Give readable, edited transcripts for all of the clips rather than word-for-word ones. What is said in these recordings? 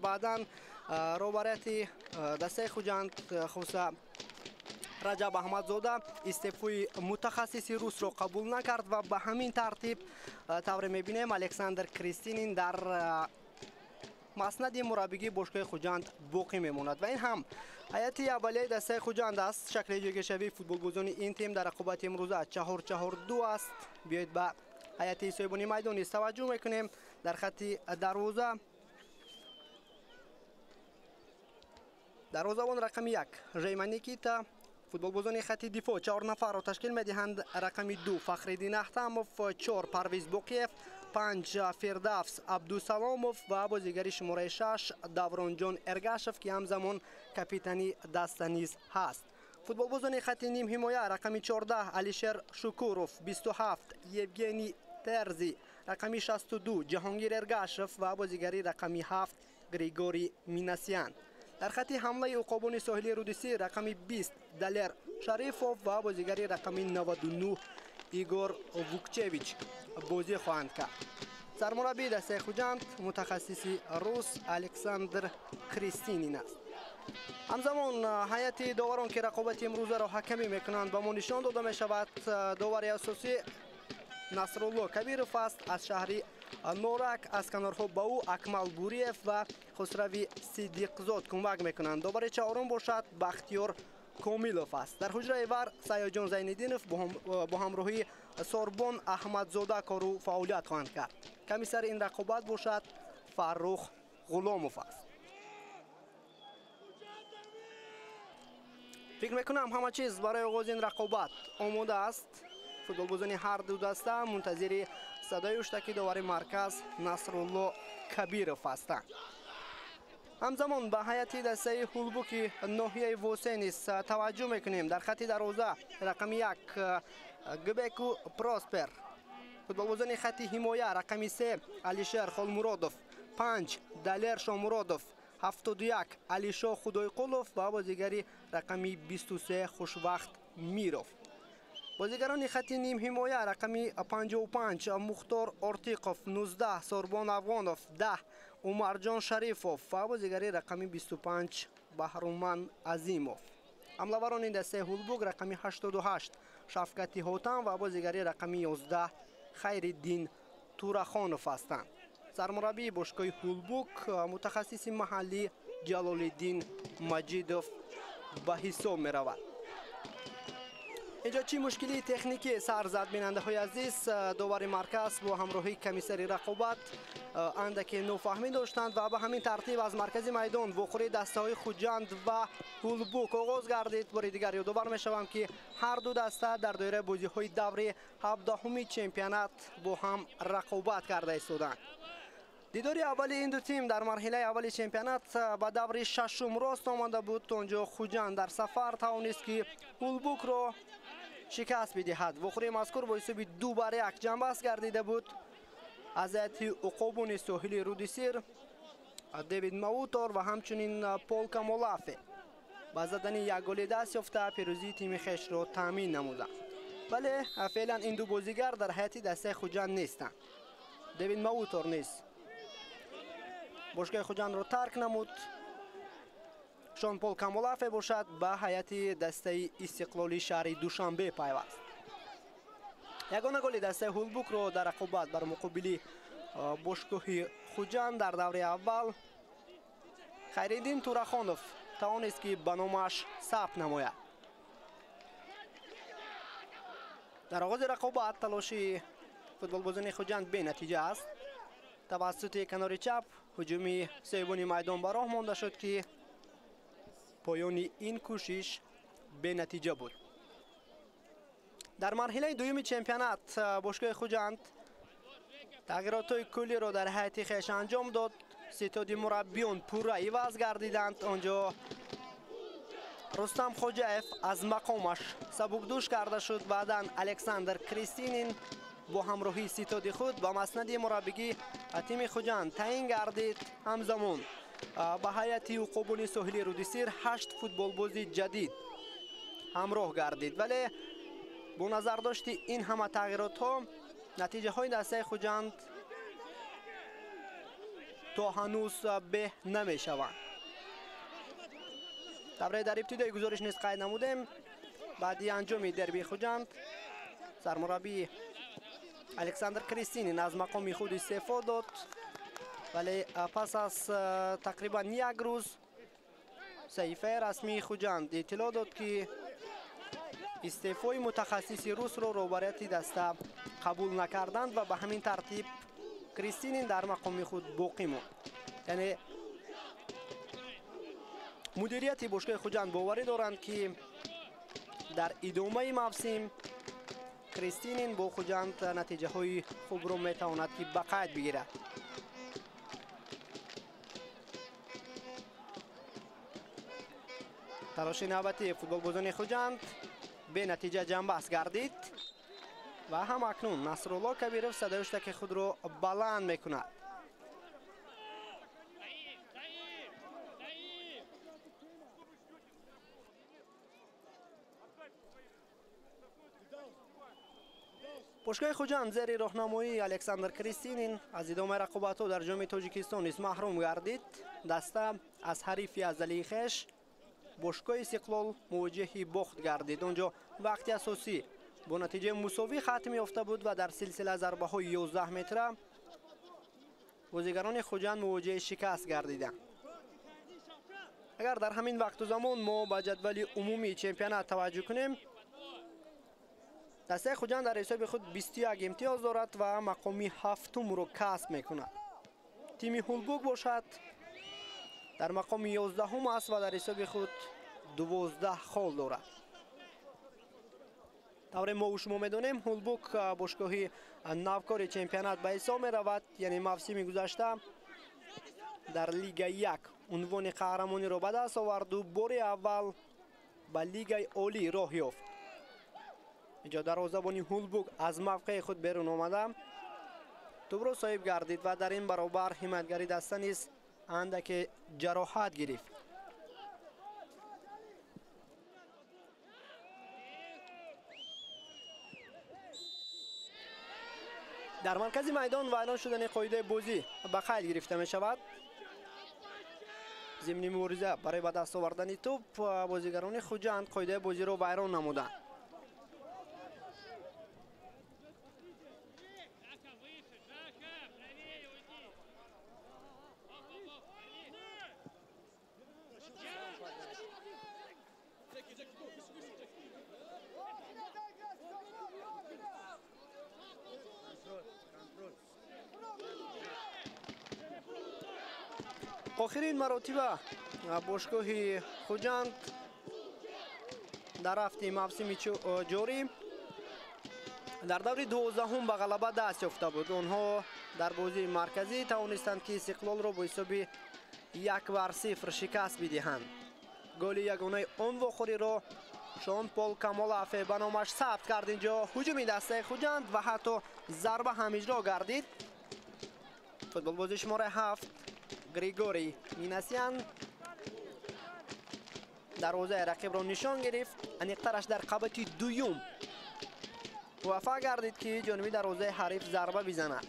Баъдан роҳбарияти дастаи Хуҷанд, хусусан Раҷаб Аҳмадзода, истеъфои мутахассиси русро қабул накард ва ба ҳамин тартиб тавре мебинем, Александр Кристинин дар маснади мураббигии бошгоҳи Хуҷанд боқӣ мемонад. Ва ин ҳам ҳайати аввалияи дастаи Хуҷанд аст. Шакли ҷойгиршавии футболбозони ин тим дар рақобати имрӯза 4-4-2 аст. Биёед ба ҳайати соҳибони майдон низ таваҷҷӯҳ мекунем. Дар хатти дарвоза дарвозабон рақами 1 Жейма Никита, футболбозони хатти дифоъ 4 нафарро ташкил медиҳанд. Рақами 2 Фахриддин Ахтамов, 4 Парвиз Боқиев, 5 Фирдавс Абдусаломов ва бозигари шумораи 6 Давронҷон Эргашев, ки ҳамзамон капитани даста низ ҳаст. Футболбозони хатти нимҳимоя рақами 14 Алишер Шукуров, 27 Евгений Терзи, рақами 62 Ҷаҳонгир Эргашев ва бозигари рақами 7 Григорий Минасян. Дар хатти ҳамлаи уқобони соҳили Рудисӣ рақами 20 Далер Шарифов ва бозигари рақами 99 Игор Вукчевич бозӣ хоҳанд кард. Сармураббии дастаи Хуҷанд мутахассиси рус Александр Кристинин аст. Ҳамзамон ҳайати доварон, ки рақобати имрӯзаро ҳакамӣ мекунанд, ба мо нишон дода мешавад. Довари асосӣ Насрулло Кабиров аст аз шаҳри Норак. Аз канорҳо ба ӯ Акмал Буриев ва Хусрави Сидиқзод кӯмак мекунанд. Довари чаҳорум бошад Бахтиёр Комилов аст. Дар ҳуҷраи вар Сайёҷон Зайниддинов бо ҳамроҳии Сорбон Аҳмадзода кору фаъолият хоҳанд кард. Комиссари ин рақобат бошад Фаррух Ғуломов аст. Фикр мекунам, ҳама чиз барои оғози ин рақобат омода аст. Футболбозони ҳар ду даста мунтазири садои уштаки довари марказ Насрулло Кабиров ҳастанд. Ҳамзамон ба ҳайати дастаи Ҳулбуки ноҳияи Восе низ таваҷҷӯҳ мекунем. Дар хатти дарвоза рақами 1 Гбеку Проспер, футболбозони хатти ҳимоя рақами 3 Алишер Холмуродов, 5 Далер Шомуродов, 71 Алишо Худойқулов ва бозигари рақами 23 Хушвахт Миров. Бозигарони хатти нимҳимоя рақами 55 Мухтор Ортиқов, 19 Сорбон Афғонов, 10 Умарҷон Шарифов ва бозигари рақами 25 Баҳруман Азимов. Ҳамлаварони дастаи Ҳулбук рақами 88 Шафкати Ҳотам ва бозигари рақами 11 Хайриддин Турахонов ҳастанд. Сармураббии бошгоҳи Ҳулбук мутахассиси маҳаллӣ Ҷалолиддин Маҷидов ба ҳисоб меравад. Инҷо чӣ мушкилии техникӣ сар зад, бинандаҳои азиз? Довари марказ бо ҳамроҳии комиссари рақобат андаке нофаҳмӣ доштанд ва ба ҳамин тартиб аз маркази майдон вохӯрии дастаҳои Хуҷанд ва Ҳулбук оғоз гардид. Бори дигар ёдовар мешавам, ки ҳар ду даста дар доираи бозиҳои даври 17-уми чемпионат бо ҳам рақобат карда истоданд. Дидори аввали ин ду тим дар марҳилаи аввали чемпионат ба даври шашум рост омада буд. Он ҷо Хуҷанд дар сафар тавонист, ки Ҳулбукро шикаст бидиҳад. Вохӯрии мазкур бо ҳисоби 2-1 ҷамъбаст гардида буд. Аз ҳайати уқобони соҳили Руди Сир Дэвид Маутор ва ҳамчунин Пол Камолафе ба задани як голи даст ёфта пирӯзии тими хешро таъмин намуданд. Вале феълан ин ду бозигар дар ҳайати дастаи Хуҷанд нестанд. Дэвид Маутор низ бошгоҳи Хуҷандро тарк намуд. Шон Пол Камолафе бошад ба ҳайати дастаи Истиқлоли шаҳри Душанбе пайваст. Ягона голи дастаи Ҳулбукро дар рақобат бар муқобили бошгоҳи Хуҷанд дар даври аввал Хайриддин Турахонов тавонист, ки ба номаш сабт намояд. Дар оғози рақобат талоши футболбозони Хуҷанд бенатиҷа аст. Тавассути канори чап ҳуҷуми соҳибони майдон ба роҳ монда шуд, ки поёни ин кӯшиш бенатиҷа буд. Дар марҳилаи дуюми чемпионат бошгоҳи Хуҷанд тағйиротҳои куллиро дар ҳайати хеш анҷом дод. Ситоди мураббиён пурра иваз гардиданд. Он ҷо Рустам Хоҷаев аз мақомаш сабукдӯш карда шуд. Баъдан Александр Кристинин бо ҳамроҳии ситоди худ ба маснади мураббигӣ тими Хуҷанд таъин гардид. Ҳамзамон ба ҳайати уқобони соҳили Рудисир 8 футболбози ҷадид ҳамроҳ гардид. Вале бо назардошти ин ҳама тағйиротҳо натиҷаҳои дастаи Хуҷанд то ҳанӯз беҳ намешаванд. Тавре дар ибтидои гузориш низ қайд намудем, баъди анҷоми дербии Хуҷанд сармураббӣ Александр Кристинин аз мақоми худ истеъфо дод, вале пас аз тақрибан як рӯз саҳифаи расмии Хуҷанд иттилоъ дод, ки истеъфои мутахассиси русро роҳбарияти даста қабул накарданд ва ба ҳамин тартиб Кристинин дар мақоми худ боқӣ монд. Яъне мудирияти бошгоҳи Хуҷанд боварӣ доранд, ки дар идомаи мавсим Кристинин бо Хуҷанд натиҷаҳои хубро метавонад, ки ба қайд бигирад. Талоши навбатии футболбозони Хуҷанд бенатиҷа ҷамъбаст гардид ва ҳам акнун Насрулло Кабиров садои ҳуштаки худро баланд мекунад. Бошгоҳи Хуҷанд зери роҳнамоии Александр Кристинин аз идомаи рақобатҳо дар ҷоми Тоҷикистон низ маҳрум гардид. Даста аз ҳарифи азалии хеш бошгоҳи Истиқлол мувоҷиҳи бохт гардид. Он ҷо вақти асосӣ бо натиҷаи мусовӣ хатм ёфта буд ва дар силсила зарбаҳои 11 метра бозигарони Хуҷанд мувоҷиҳи шикаст гардиданд. Агар дар ҳамин вақту замон мо ба ҷадвали умумии чемпионат таваҷҷӯҳ кунем, дастаи Хуҷанд дар ҳисоби худ 21 имтиёз дорад ва мақоми ҳафтумро касб мекунад. Тими Ҳулбук бошад дар мақоми 11 аст ва дар ҳисоби худ 12 хол дорад. Тавре мо шумо медонем, Ҳулбук бошгоҳи навкори чемпионат ба ҳисоб меравад. Яъне мавсими гузашта дар Лига 1 унвони қаҳрамониро ба даст оварду бори аввал ба Лигаи Олӣ роҳ ёфт. Инҷо дарвозабони Ҳулбук аз мавқеи худ берун омада тӯбро соҳиб гардид ва дар ин баробар ҳимоятгари даста низ андаке ҷароҳат гирифт. Дар маркази майдон вайрон шудани қоидаи бозӣ ба қайд гирифта мешавад. Зимни мубориза барои ба даст овардани тӯб бозигарони Хуҷанд қоидаи бозиро вайрон намуданд. Охирин маротиба бошгоҳи Хуҷанд дар рафти мавсими ҷорӣ дар даври 12 ба ғалаба даст ёфта буд. Онҳо дар бозии марказӣ тавонистанд, ки Истиқлолро бо ҳисоби 1-0 шикаст бидиҳанд. Голи ягонаи он вохӯриро Шон Пол Камолафе ба номаш сабт кард. Инҷо ҳуҷуми дастаи Хуҷанд ва ҳатто зарба ҳам иҷро гардид. Футболбози шумораи 7 Григорий Минасян дарвозаи рақибро нишон гирифт. Аниқтараш дар қабати дуюм муваффақ гардид, ки ҷониби дарвозаи ҳариф зарба бизанад.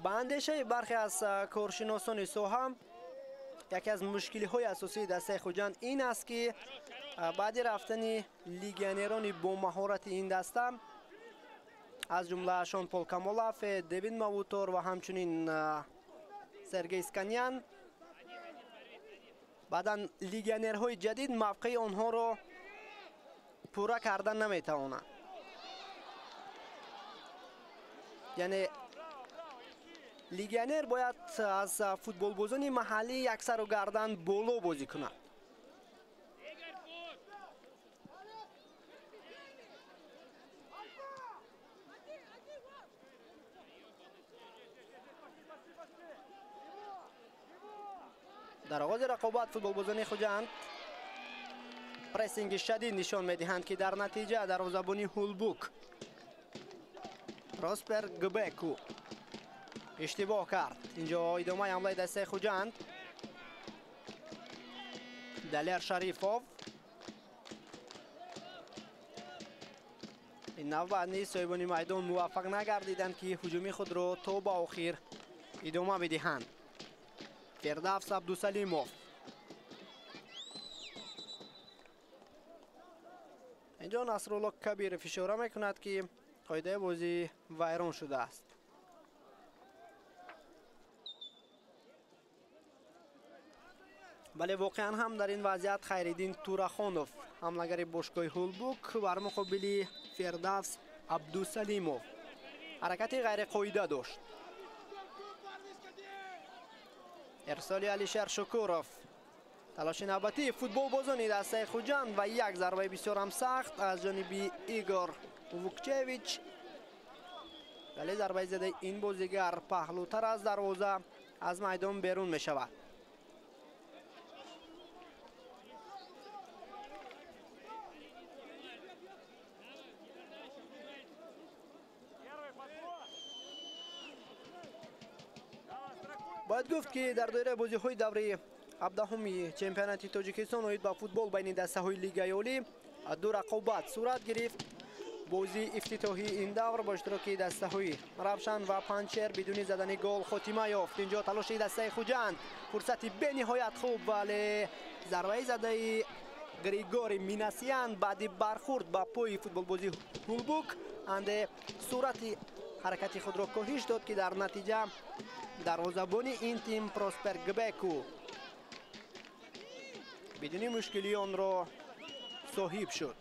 Ба андешаи бархе аз коршиносони соҳа, яке аз мушкилиҳои асосии дастаи Хуҷанд ин аст, ки баъди рафтани легионерони бо маҳорати ин даста, аз ҷумла Шон Пол Камолафе, Девин Мавутор ва ҳамчунин Сергей Сканян, баъдан легионерҳои ҷадид мавқеи онҳоро пурра карда наметавонанд. Яъне легионер бояд аз футболбозони маҳаллӣ яксару гардан боло бозӣ кунад. Дар оғози рақобат футболбозони Хуҷанд прессинги шадид нишон медиҳанд, ки дар натиҷа дарвозабони Ҳулбук Проспер Гбеку иштибоҳ кард. Инҷо идомаи ҳамлаи дастаи Хуҷанд. Далер Шарифов. Ин навбат низ соҳибони майдон муваффақ нагардиданд, ки ҳуҷуми худро то ба охир идома бидиҳанд. Фирдавс Абдусалимов. Инҷо Насрулло Кабиров ишора мекунад, ки қоидаи бозӣ вайрон шудааст. Бале, воқеан ҳам дар ин вазъият Хайриддин Турахонов, ҳамлагари бошгоҳи Ҳулбук, бар муқобили Фирдавс Абдусалимов ҳаракати ғайриқоида дошт. Ирсоли Алишер Шукуров. Талоши навбатии футболбозони дастаи Хуҷанд ва як зарбаи бисёрам сахт аз ҷониби Игор Вукчевич. Вале зарбаи задаи ин бозигар паҳлӯтар аз дарвоза аз майдон берун мешавад. Бояд гуфт, ки дар доираи бозиҳои даври 17-уми чемпионати Тоҷикистон оид ба футбол байни дастаҳои Лигаи Олӣ ду рақобат сурат гирифт. Бозии ифтитоҳии ин давр бо иштироки дастаҳои Равшан ва Панҷшер бидуни задани гол хотима ёфт. Инҷо талоши дастаи Хуҷанд, фурсати бениҳоят хуб, вале зарбаи задаи Григорий Минасян баъди бархурд ба пои футболбози Ҳулбук анде сурати ҳаракати худро коҳиш дод, ки дар натиҷа дарвозабони ин тим Проспер Гбеку бидуни мушкилӣ онро соҳиб шуд.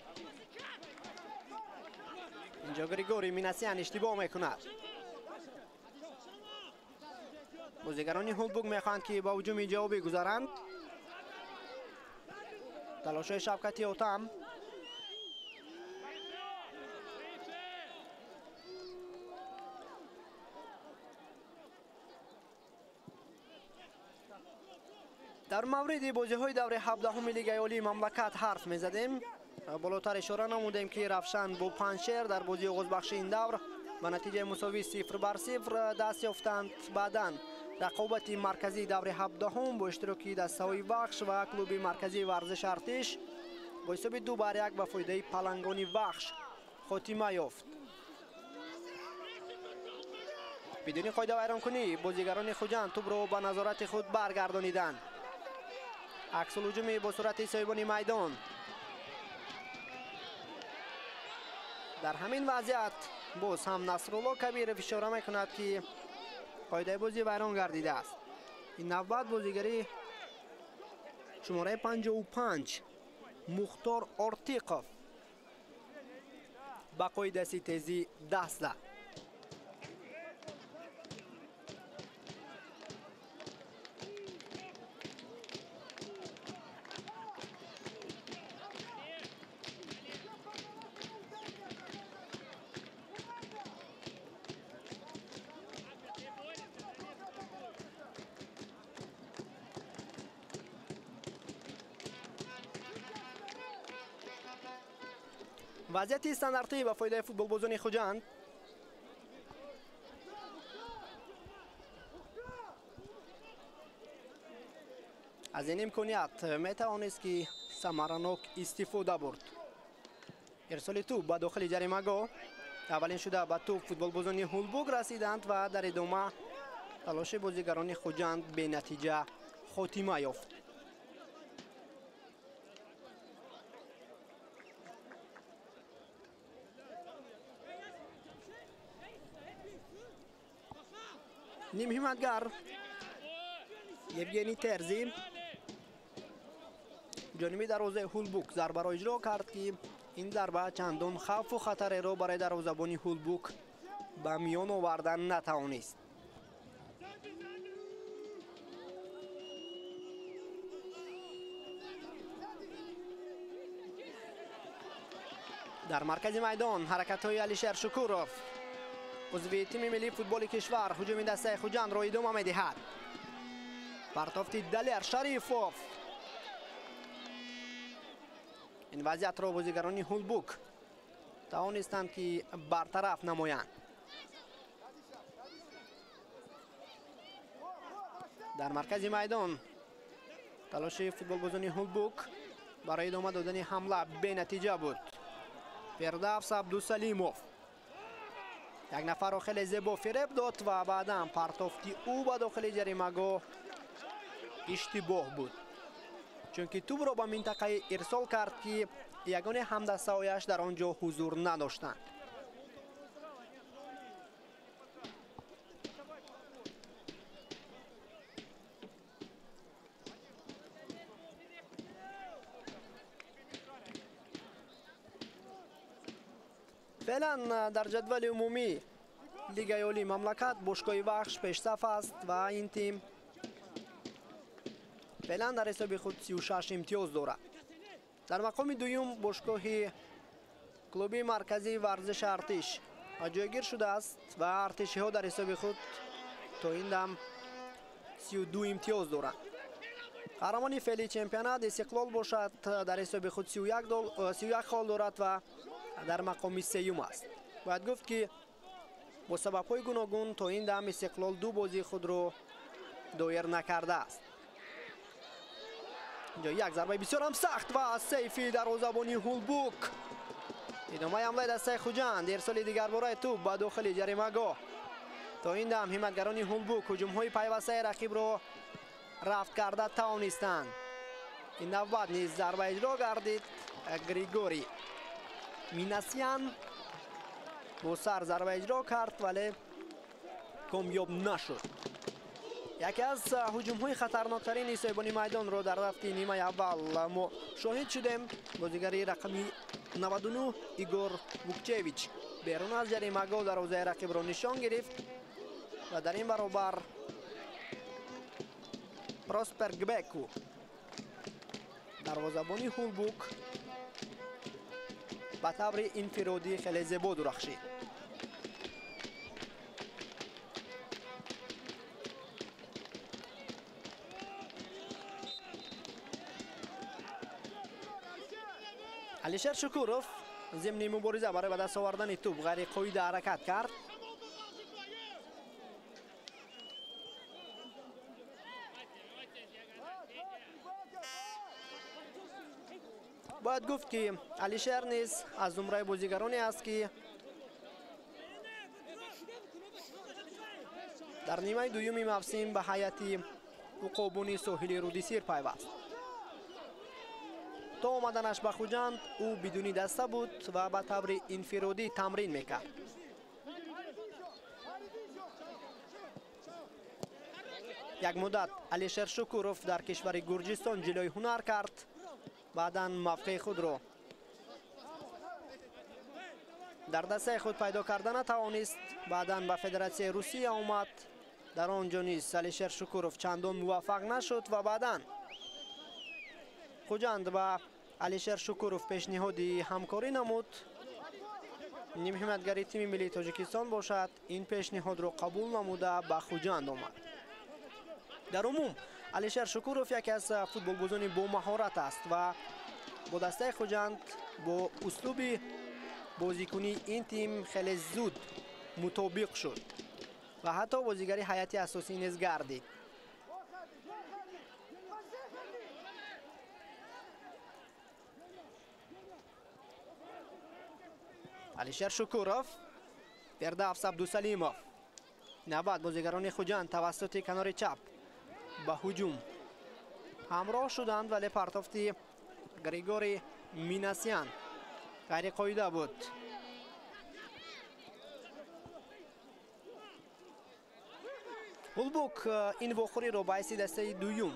Инҷо Григорий Минасян иштибоҳ мекунад. Бозигарони Ҳулбук мехоҳанд, ки ба ҳуҷуми ҷавобӣ гузаранд. Талошҳои Шавкати Отам. Дар мавриди бозиҳои даври 17-уми Лигаи Олии мамлакат ҳарф мезадем. Болотар ишора намудем, ки Равшан бо Панҷшер дар бозии оғозбахши ин давр ба натиҷаи мусовӣ 0-0 даст ёфтанд. Баъдан рақобати марказии даври 17-ум бо иштироки дастаҳои Вахш ва клуби марказии варзиши Артиш бо ҳисоби 2-1 ба фоидаи палангони Вахш хотима ёфт. Бидуни қоидавайронкунӣ бозигарони Хуҷанд тӯбро ба назорати худ баргардониданд. Аксулҳуҷуми бо сурати соҳибони майдон. Дар ҳамин вазъият боз ҳам Насрулло Кабиров ишора мекунад, ки қоидаи бозӣ вайрон гардидааст. Ин навбат бозигари шумораи 55 Мухтор Ортиқов ба қоидаситезӣ даст зад. Вазъияти стандартӣ ба фоидаи футболбозони Хуҷанд. Аз ин имконият метавонист, ки самаранок истифода бурд. Ирсоли тӯб ба дохили ҷаримагоҳ. Аввалин шуда ба тӯб футболбозони Ҳулбук расиданд ва дар идома талоши бозигарони Хуҷанд бенатиҷа хотима ёфт. Нимҳиматгар Евгений Терзи ҷониби дарвозаи Ҳулбук зарбаро иҷро кард, ки ин зарба чандон хавфу хатареро барои дарвозабони Ҳулбук ба миён овардан натавонист. Дар маркази майдон ҳаракатҳои Алишер Шукуров, узви тими миллии футболи кишвар, ҳуҷуми дастаи Хуҷандро идома медиҳад. Партофти Далер Шарифов. Ин вазъиятро бозигарони Ҳулбук тавонистанд, ки бартараф намоянд. Дар маркази майдон Талоши футболбозони Ҳулбук барои идома додани ҳамла бенатиҷа буд. Фирдавс Абдусалимов як нафарро хеле зебо фиреб дод ва баъдан партофти ӯ ба дохили ҷаримагоҳ иштибоҳ буд, чунки тӯбро ба минтақаи ирсол кард, ки ягони ҳамдастаҳояш дар он ҷо ҳузур надоштанд. Феълан дар ҷадвали умумӣ Лигаи Олии мамлакат бошгоҳи Вахш пешсаф аст ва ин тим феълан дар ҳисоби худ 36 имтиёз дорад. Дар мақоми дуюм бошгоҳи клуби марказии варзиши Артиш ҷойгир шудааст ва артишиҳо дар ҳисоби худ то ин дам 32 имтиёз доранд. Қаҳрамони феълии чемпионат Истиқлол бошад, дар ҳисоби худ 31 хол дорад ва дар мақоми сеюм аст. Бояд гуфт, ки бо сабабҳои гуногун то ин дам Истиқлол ду бозии худро доир накардааст. Инҷо як зарбаи бисёр ҳам сахт ва сейфи дарвозабони Ҳулбук. Идомаи ҳамлаи дастаи Хуҷанд, ирсоли дигарбораи тӯб ба дохили ҷаримагоҳ. То ин дам ҳимматгарони Ҳулбук ҳуҷумҳои пайвастаи рақибро рафт карда тавонистанд. Ин навбат низ зарба иҷро гардид. Григорий Минасян бо сар зарба иҷро кард, вале комёб нашуд. Яке аз ҳуҷумҳои хатарноктарини соҳибони майдонро дар рафти нимаи аввал мо шоҳид шудем. Бозигари рақами 99 Игор Вукчевич берун аз ҷаримагоҳ дарвозаи рақибро нишон гирифт ва дар ин баробар Проспер Гбеку, дарвозабони Ҳулбук, ба таври инфиродӣ хеле зебо дурахшид. Алишер Шукуров зимни мубориза барои ба даст овардани тӯб ғайриқоида ҳаракат кард. Бояд гуфт, ки Алишер низ аз зумраи бозигароне аст, ки дар нимаи дуюми мавсим ба ҳайати уқобуни соҳили Рудисир пайваст. То омаданаш ба Хуҷанд ӯ бидуни даста буд ва ба таври инфиродӣ тамрин мекард. Як муддат Алишер Шукуров дар кишвари Гурҷистон ҷилои ҳунар кард, баъдан мавқеи худро дар дастаи худ пайдо карда натавонист. Баъдан ба Федератсияи Русия омад. Дар он ҷо низ Алишер Шукуров чандон муваффақ нашуд ва баъдан Хуҷанд ба Алишер Шукуров пешниҳоди ҳамкорӣ намуд. Нимҳимоятгари тими миллии Тоҷикистон бошад, ин пешниҳодро қабул намуда ба Хуҷанд омад. Дар умум Алишер Шукуров яке аз футболбозони бомаҳорат аст ва бо дастаи Хуҷанд бо услуби бозикунии ин тим хеле зуд мутобиқ шуд ва ҳатто бозигари ҳайати асосӣ низ гардид. Алишер Шукуров, Фирдавс Абдусалимов. Навбат бозигарони Хуҷанд тавассути канори чап ба ҳуҷум ҳамроҳ шуданд, вале партофти Григорий Минасян ғайриқоида буд. Ҳулбук ин вохӯриро ба ҳайси дастаи дуюм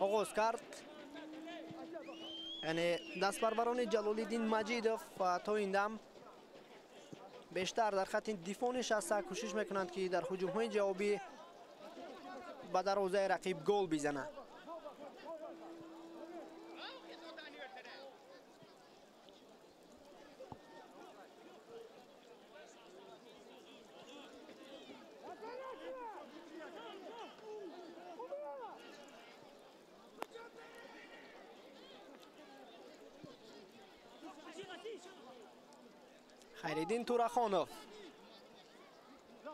оғоз кард. Яъне дастпарварони Ҷалолиддин Маҷидов то ин дам бештар дар хатти дифоъ нишаста кӯшиш мекунанд, ки дар ҳуҷумҳои ҷавобӣ ба дарвозаи рақиб гол бизананд. Хайриддин Турахонов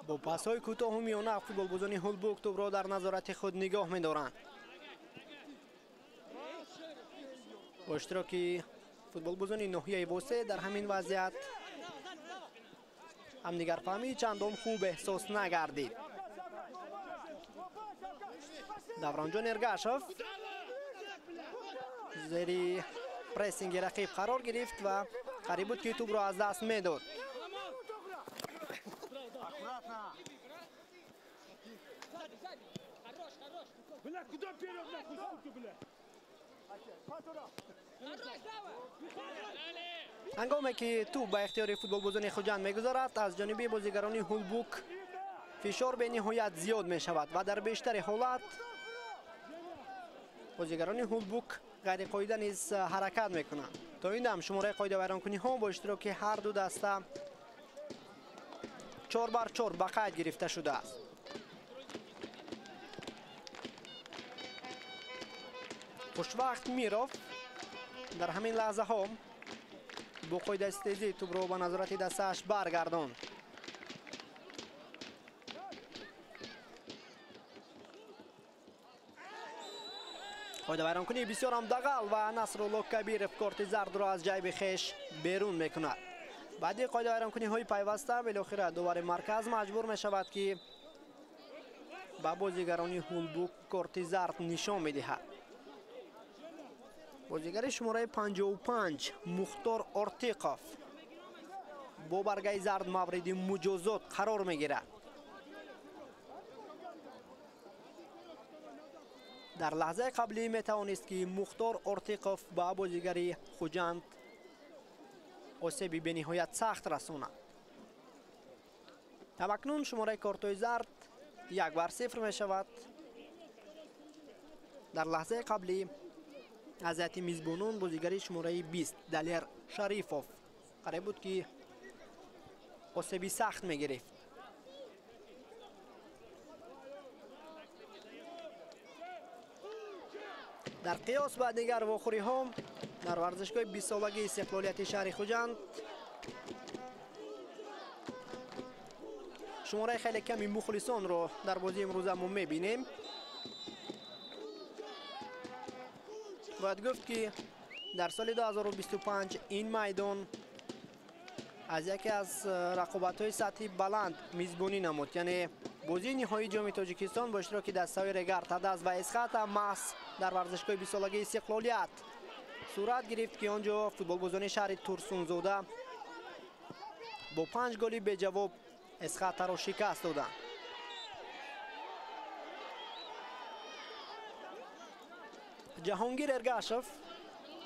бо пасҳои кӯтоҳу миёна футболбозони Ҳулбук тӯбро дар назорати худ нигоҳ медоранд. Бо иштироки футболбозони ноҳияи Восе дар ҳамин вазъият ҳамдигарфаҳмӣ чандон хуб эҳсос нагардид. Давронҷон Эргашев зери прессинги рақиб қарор гирифт ва қариб буд ки тӯбро аз даст медод. Ҳангоме ки тӯб ба ихтиёри футболбозони Хуҷанд мегузарад, аз ҷониби бозигарони Ҳулбук фишор бениҳоят зиёд мешавад ва дар бештари ҳолат бозигарони Ҳулбук ғайриқоида низ ҳаракат мекунанд. То ин дам шумораи қоидавайронкуниҳо бо иштироки ҳар ду даста 4-4 ба қайд гирифта шудааст. Хушвақт Миров дар ҳамин лаҳзаҳо бо қоидастезӣ тӯбро ба назорати дастааш баргардонд. Қоидавайронкунии бисёрам дағал ва Насрулло Кабиров корти зардро аз ҷайби хеш берун мекунад. Баъди қоидавайронкуниҳои пайваста билохира довари марказ маҷбур мешавад, ки ба бозигарони Ҳулбук корти зард нишон медиҳад. Бозигари шумораи 55 Мухтор Ортиқов бо баргаи зард мавриди муҷозот қарор мегирад. Дар лаҳзаи қаблӣ метавонист, ки Мухтор Ортиқов ба бозигари Хуҷанд осеби бениҳоят сахт расонад. Ҳамакнун шумораи кортҳои зард 1-0 мешавад. Дар лаҳзаи қаблӣ аз ҳайати мизбонон бозигари шумораи 20 Далер Шарифов қариб буд, ки осеби сахт мегирифт. Дар қиёс ба дигар вохӯриҳо дар варзишгоҳи 20-солагии истиқлолияти шаҳри Хуҷанд шумораи хеле ками мухлисонро дар бозии имрӯза мо мебинем. Бояд гуфт, ки дар соли 2025 ин майдон аз яке аз рақобатҳои сатҳи баланд мизбонӣ намуд, яъне бозии ниҳоии ҷоми Тоҷикистон бо иштироки дастаҳои Регар, Тадаз ва Эсхата маҳз дар варзишгоҳи 20-солагии истиқлолият сурат гирифт, ки он ҷо футболбозони шаҳри Турсунзода бо 5 голи беҷавоб Эсхатаро шикаст доданд. Ҷаҳонгир Эргашев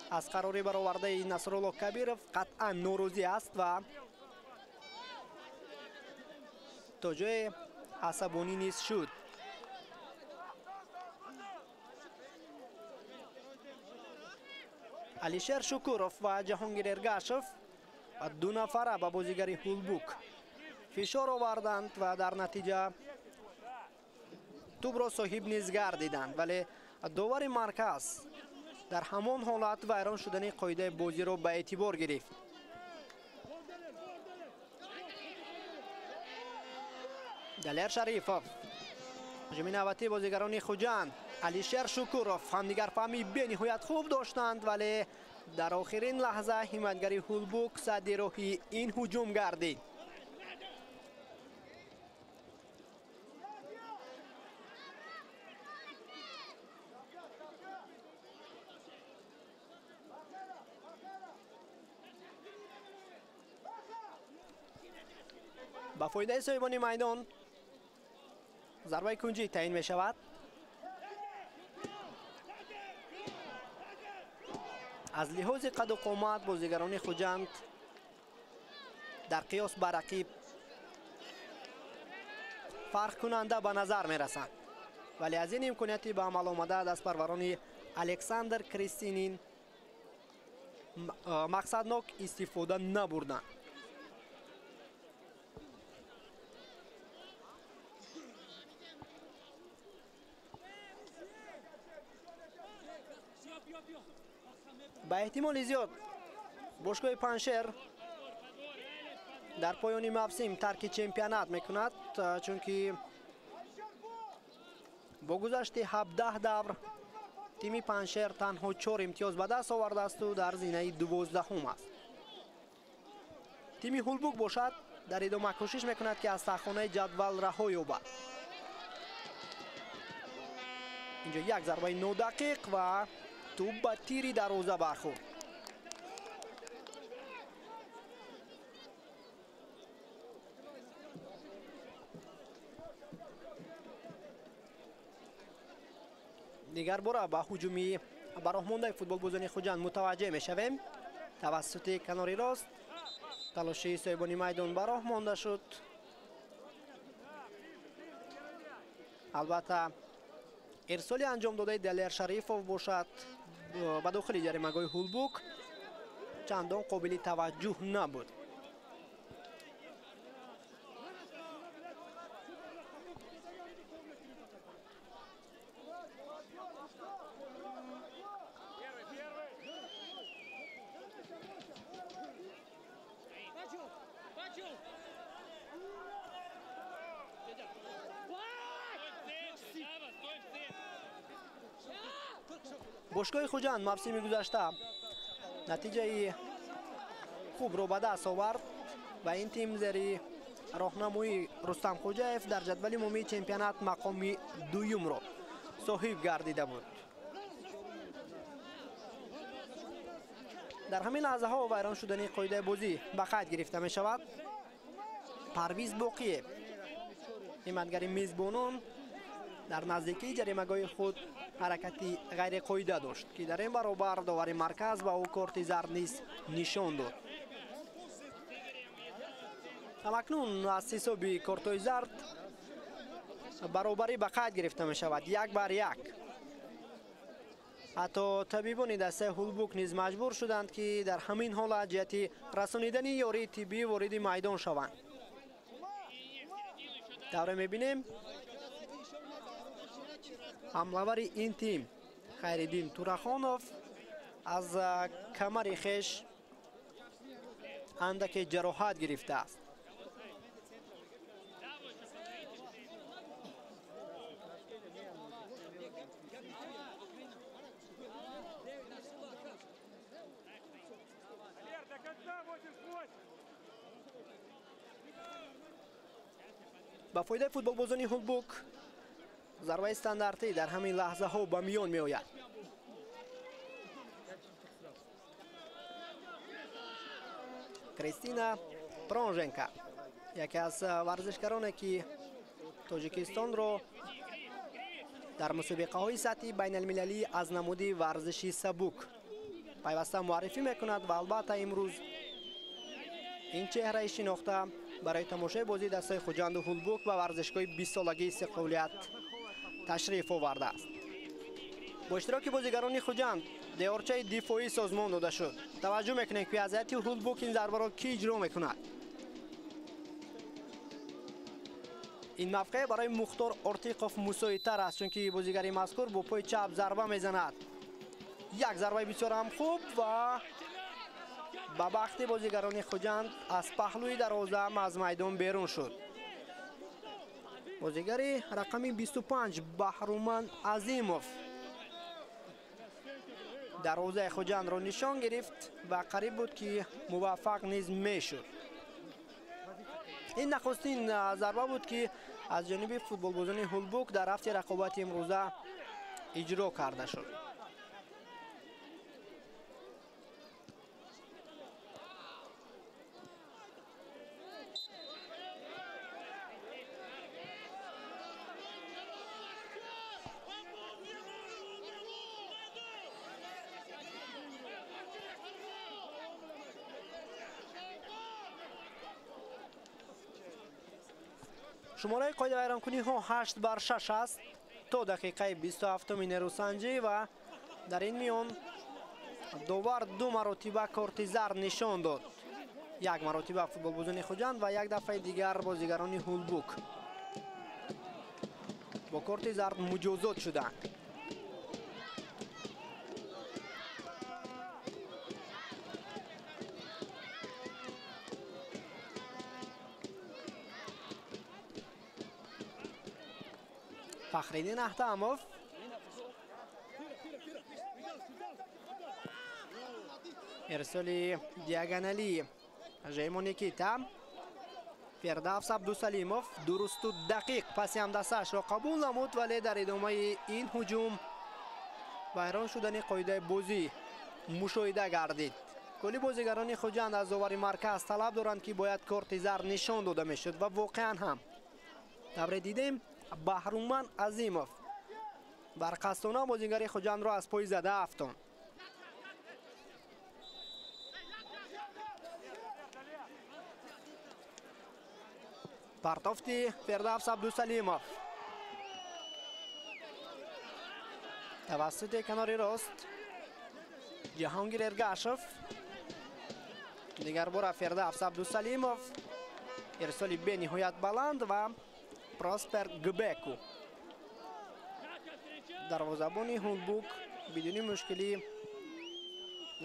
аз қарори баровардаи Насрулло Кабиров қатъан норозӣ аст ва то ҷое асабонӣ низ шуд. Алишер Шукуров ва Ҷаҳонгир Эргашев ду нафара ба бозигари Ҳулбук фишор оварданд ва дар натиҷа тӯбро соҳиб низ гардиданд, вале довари марказ дар ҳамон ҳолат вайрон шудани қоидаи бозиро ба эътибор гирифт. Далер Шарифов, ҳуҷуми навбатии бозигарони Хуҷанд, Алишер Шукуров ҳамдигарфаҳмии бениҳоят хуб доштанд, вале дар охирин лаҳза ҳимоятгари Ҳулбук садди роҳи ин ҳуҷум гардид. Ба фоидаи соҳибони майдон зарбаи кунҷӣ таъин мешавад. Аз лиҳози қаду қомат бозигарони Хуҷанд дар қиёс ба рақиб фарқкунанда ба назар мерасанд, вале аз ин имконияти ба амал омада дастпарварони Александр Кристинин мақсаднок истифода набурданд. Ба эҳтимоли зиёд бошгоҳи Панҷшер дар поёни мавсим тарки чемпионат мекунад, чунки бо гузашти 17 давр Тими Панҷшер танҳо 4 имтиёз ба даст овардаасту дар зинаи 12-ум аст. Тими Ҳулбук бошад дар идома кӯшиш мекунад, ки аз таххонаи ҷадвал раҳо ёбад. Инҷо як зарбаи нодақиқ ва тӯб ба тири дарвоза бархӯрд. Дигар бора ба ҳуҷуми ба роҳ мондаи футболбозони Хуҷанд мутаваҷҷеҳ мешавем. Тавассути канори рост талоши соҳибони майдон ба роҳ монда шуд. Албатта ирсоли анҷом додаи Далер Шарифов бошад ба дохили ҷаримагоҳи Ҳулбук чандон қобили таваҷҷӯҳ набуд. Бошгоҳи Хуҷанд мавсими гузашта натиҷаи хубро ба даст овард ва ин тим зери роҳнамоии Рустам Хоҷаев дар ҷадвали умумии чемпионат мақоми дуюмро соҳиб гардида буд. Дар ҳамин лаҳзаҳо вайрон шудани қоидаи бозӣ ба қайд гирифта мешавад. Парвиз Боқиев, ҳимоятгари мизбонон, дар наздикии ҷаримагоҳи худ ҳаракати ғайриқоида дошт, ки дар ин баробар довари марказ ба ӯ корти зард низ нишон дод. Ҳамакнун аз ҳисоби кортҳои зард баробарӣ ба қайд гирифта мешавад, 1-1. Ҳатто табибони дастаи Ҳулбук низ маҷбур шуданд, ки дар ҳамин ҳолат ҷиҳати расонидани ёрии тиббӣ вориди майдон шаванд. Тавре мебинем, ҳамлавари ин тим Хайриддин Турахонов аз камари хеш андаке ҷароҳат гирифтааст. Ба фоидаи футболбозони Ҳулбук зарбаи стандартӣ дар ҳамин лаҳзаҳо ба миён меояд. Кристина Пронженко, яке аз варзишгароне, ки Тоҷикистонро дар мусобиқаҳои сатҳи байналмилалӣ аз намуди варзиши сабук пайваста муаррифӣ мекунад ва албатта имрӯз ин чеҳраи шинохта барои тамошои бозии дастаи Хуҷанду Ҳулбук ба варзишгоҳи 20-солагии истиқлолият ташриф овардааст. Бо иштироки бозигарони Хуҷанд деворчаи дифоӣ созмон дода шуд. Таваҷҷӯҳ мекунем, ки аз ҳайати Ҳулбук ин зарбаро кӣ иҷро мекунад. Ин мавқеъ барои Мухтор Ортиқов мусоидтар аст, чунки бозигари мазкур бо пои чап зарба мезанад. Як зарбаи бисёр ҳам хуб ва ба бахти бозигарони Хуҷанд аз паҳлӯи дарвоза аз майдон берун шуд. Бозигари рақами 25 Баҳруман Азимов дарвозаи Хуҷандро нишон гирифт ва қариб буд, ки муваффақ низ мешуд. Ин нахустин зарба буд, ки аз ҷониби футболбозони Ҳулбук дар рафти рақобати имрӯза иҷро карда шуд. Шумораи қоидавайронкуниҳо 8-6 аст то дақиқаи 27-уми нерӯсанҷӣ ва дар ин миён довар ду маротиба корти зард нишон дод. Як маротиба футболбозони Хуҷанд ва як дафъаи дигар бозигарони Ҳулбук бо корти зард муҷозот шуданд. Фахриддин Аҳтамов Ирсоли диагоналии Жеймо Никита. Фирдавс Абдусалимов дурусту дақиқ паси ҳамдастаашро қабул намуд, вале дар идомаи ин ҳуҷум вайрон шудани қоидаи бозӣ мушоҳида гардид. Кулли бозигарони Хуҷанд аз довари марказ талаб доранд, ки бояд корти зар нишон дода мешуд ва воқеан ҳам тавре дидем, Баҳруман Азимов барқастона бозигари Хуҷандро аз пой зада афтонд. Партофти Фирдавс Абдусалимов тавассути канори рост Ҷаҳонгир Эргашев, дигар бора Фирдавс Абдусалимов, ирсоли бениҳоят баланд ва Проспер Гбеку, дарвозабони Ҳулбук, бидуни мушкилӣ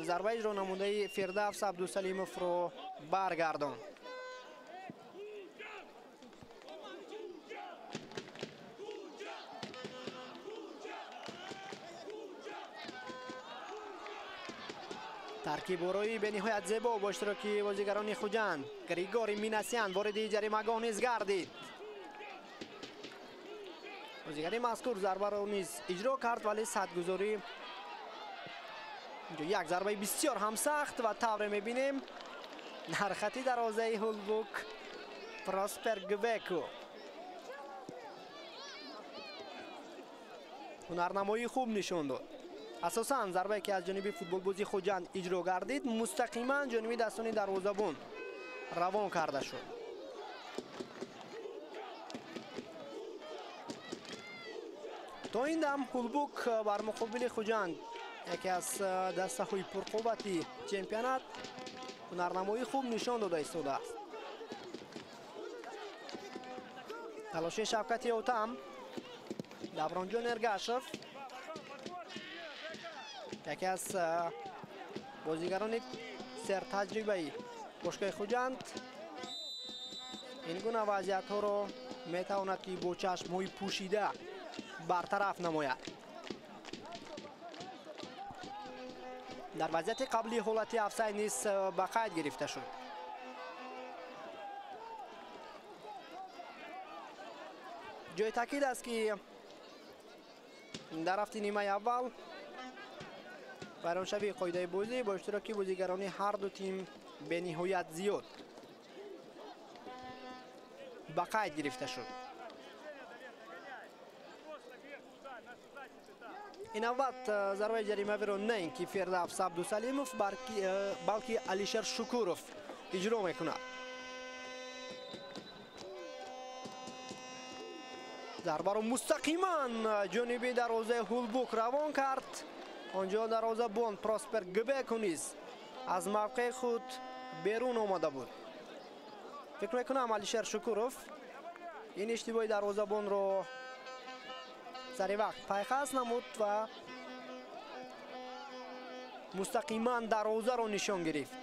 зарба иҷро намудаи Фирдавс Абдусалимовро баргардонд. Таркиборои бениҳоят зебо бо иштироки бозигарони Хуҷанд. Григорий Минасян вориди ҷаримагоҳ низ гардид. Бозигари мазкур зарбаро низ иҷро кард, вале садгузорӣ инҷо як зарбаи бисёр ҳам сахт ва тавре мебинем дар хати дарвозаи Ҳулбук Проспер Гбеку ҳунарнамоии хуб нишон дод. Асосан зарбае ки аз ҷониби футболбози Хуҷанд иҷро гардид, мустақиман ҷониби дастони дарвозабон равон карда шуд. То ин дам Ҳулбук бар муқобили Хуҷанд, яке аз дастаҳои пурқуввати чемпионат, ҳунарнамоии хуб нишон дода истодааст. Талоши Шавкати Отам, Давронҷон Эргашев, яке аз бозигарони сертаҷрибаи бошгоҳи Хуҷанд, ин гуна вазъиятҳоро метавонад ки бо чашмҳои пӯшида бартараф намояд. Дар вазъияти қаблӣ ҳолати афсай низ ба қайд гирифта шуд. Ҷои таъкид аст, ки дар рафти нимаи аввал вайроншавии қоидаи бозӣ бо иштироки бозигарони ҳар ду тим бениҳоят зиёд ба қайд гирифта шуд. Ин навбат зарбаи ҷаримавиро на ин ки Фирдавс Абдусалимов, балки Алишер Шукуров иҷро мекунад. Зарбаро мустақиман ҷониби дарвозаи Ҳулбук равон кард. Онҷо дарвозабон Проспер Гбеку низ аз мавқеи худ берун омада буд. Фикр мекунам Алишер Шукуров ин иштибоҳи дарвозабонро сари вақт пайхас намуд ва мустақиман дарвозаро нишон гирифт.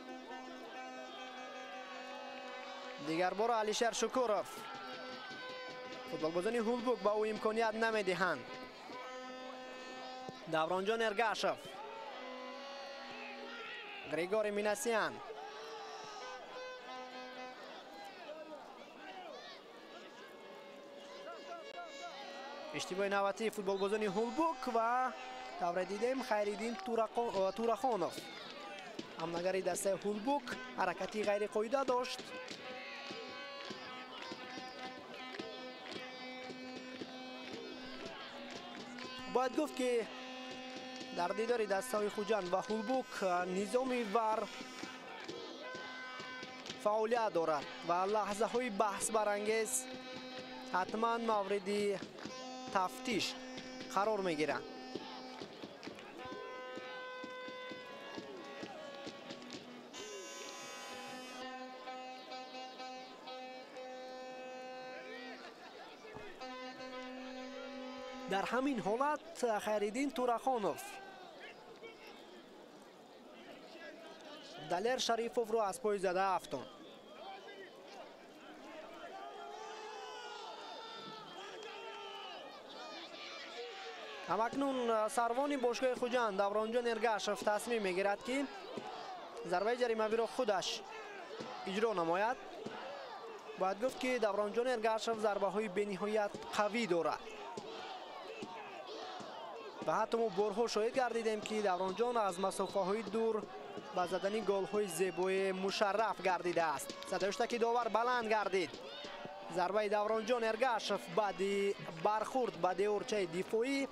Дигар бора Алишер Шукуров. Футболбозони Ҳулбук ба ӯ имконият намедиҳанд. Давронҷон Эргашев, Григорий Минасян, иштибоҳи навбатии футболбозони Ҳулбук ва тавре дидем Хайриддин Турахонов, ҳамнагари дастаи Ҳулбук, ҳаракати ғайриқоида дошт. Бояд гуфт, ки дар дидори дастаҳои Хуҷанд ва Ҳулбук низоми вар фаъолият дорад ва лаҳзаҳои баҳсбарангез ҳатман мавриди тафтиш қарор мегиранд. Дар ҳамин ҳолат Хайриддин Турахонов Далер Шарифовро аз пой зада афтонд. Ҳамакнун сарвони бошгоҳи Хуҷанд Давронҷон Эргашев тасмим мегирад, ки зарбаи ҷаримавиро худаш иҷро намояд. Бояд гуфт, ки Давронҷон Эргашев зарбаҳои бениҳоят қавӣ дорад ва ҳатто мо борҳо шоҳид гардидем, ки Давронҷон аз масофаҳои дур ба задани голҳои зебои мушарраф гардидааст. Садои ҳуштаки довар баланд гардид. Зарбаи Давронҷон Эргашев баъди бархурд ба деворчаи дифоӣ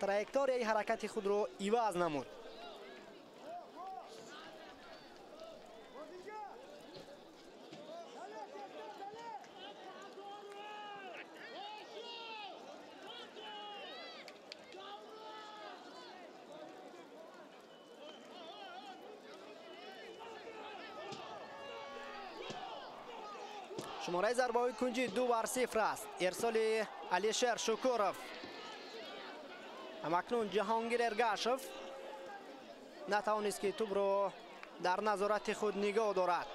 траекторияи ҳаракати худро иваз намуд. Шумораи зарбаҳои кунҷӣ 2-0 аст. Ирсоли Алишер Шукуров. Ҳамакнун Ҷаҳонгир Эргашев натавонист, ки тӯбро дар назорати худ нигоҳ дорад.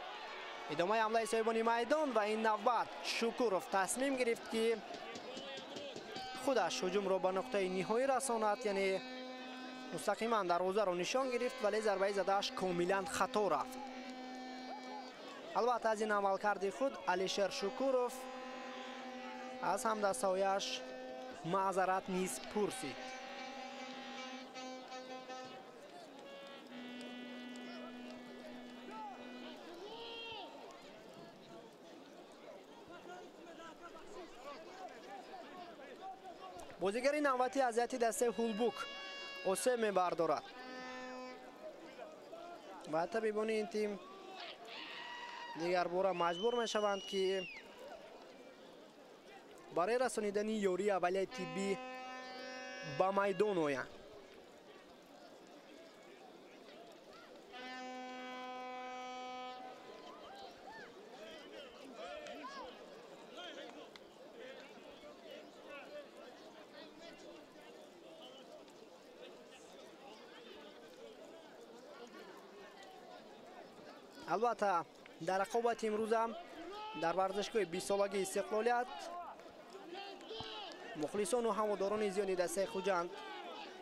Идомаи ҳамлаи соҳибони майдон ва ин навбат Шукуров тасмим гирифт, ки худаш ҳуҷумро ба нуқтаи ниҳоӣ расонад, яъне мустақиман дарвозаро нишон гирифт, вале зарбаи задааш комилан хато рафт. Албатта, аз ин амалкарди худ Алишер Шукуров аз ҳамдастҳояш маъзарат низ пурсид. Бозигари навбати аз ҳайати дастаи Ҳулбук осеб мебардорад ва табибони ин тим дигарбора маҷбур мешаванд, ки барои расонидани ёрии аввалияи тиббӣ ба майдон оянд. Албатта, дар рақобати имрӯза дар варзишгоҳи 20-солагии Истиқлолият мухлисону ҳаводорони зиёди дастаи Хуҷанд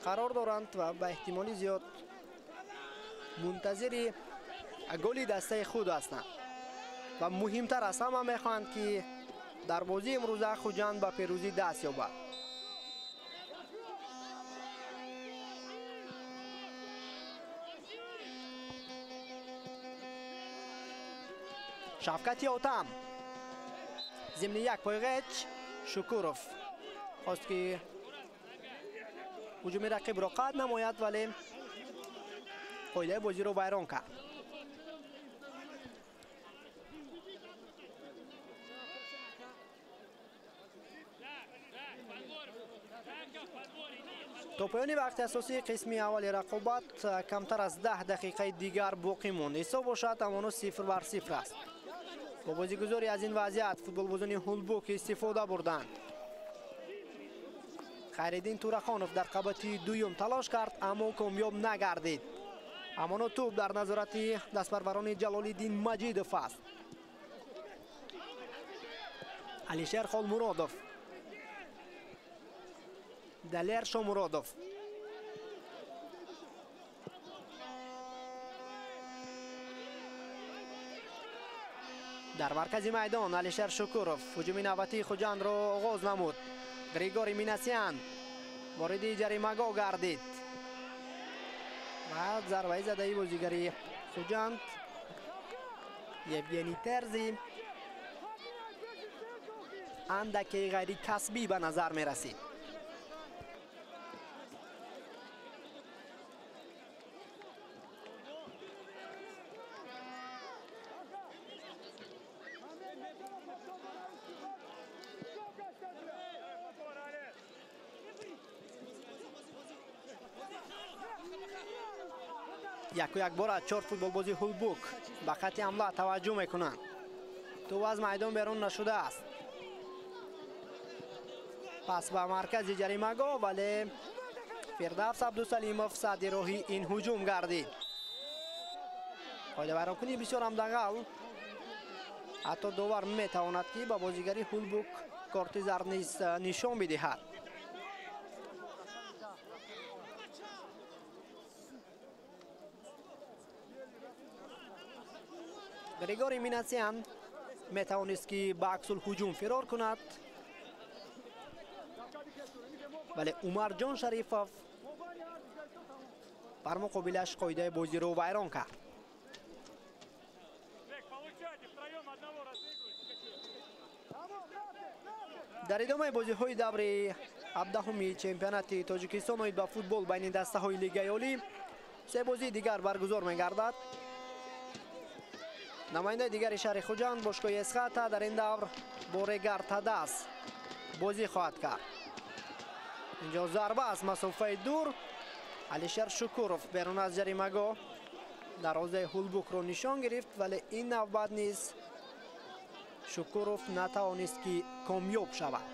қарор доранд ва ба эҳтимоли зиёд мунтазири голи дастаи худ ҳастанд ва муҳимтар аз ҳама мехоҳанд, ки дар бозии имрӯза Хуҷанд ба пирӯзӣ даст ёбад. Шавкати Отам зимни як пойғеч Шукуров хост, ки ҳуҷуми рақибро қатъ намояд, вале қоидаи бозиро вайрон кард. То поёни вақти асосии қисми аввали рақобат камтар аз 10 дақиқаи дигар боқӣ монд. Ҳисоб бошад ҳамоно 0-0 аст. Бо бозигузорӣ аз ин вазъият футболбозони Ҳулбук истифода бурданд. Хайриддин Турахонов дар қабати дуюм талош кард, аммо комёб нагардид. Ҳамоно тӯб дар назорати дастпарварони Ҷалолиддин Маҷидов аст. Алишер Холмуродов, Далер Шомуродов. Дар маркази майдон Алишер Шукуров ҳуҷуми навбатии Хуҷандро оғоз намуд. Григорий Минасян вориди ҷаримагоҳ гардид ва зарбаи задаи бозигари Хуҷанд Евгений Терзи андаке ғайрикасбӣ ба назар мерасид. Яку якбора 4 футболбози Ҳулбук ба хатти ҳамла таваҷҷӯҳ мекунанд. Тӯб аз майдон берун нашудааст. Пас ба маркази ҷаримагоҳ, вале Фирдавс Абдусалимов садди роҳи ин ҳуҷум гардид. Қоидавайронкунии бисёр ҳам дағал. Ҳатто довар метавонад, ки ба бозигари Ҳулбук корти зард низ нишон бидиҳад. Григорий Минасян метавонист ки ба аксулҳуҷум фирор кунад, вале Умарҷон Шарифов бар муқобилаш қоидаи бозиро вайрон кард. Дар идомаи бозиҳои даври 17-уми чемпионати Тоҷикистон оид ба футбол байни дастаҳои Лигаи Олӣ се бозии дигар баргузор мегардад. Намояндаи дигари шаҳри Хуҷанд бошгоҳи Эсхата дар ин давр бо Регар Тадас бозӣ хоҳад кард. Инҷо зарба аз масофаи дур. Алишер Шукуров берун аз ҷаримагоҳ дарвозаи Ҳулбукро нишон гирифт, вале ин навбат низ Шукуров натавонист ки комёб шавад.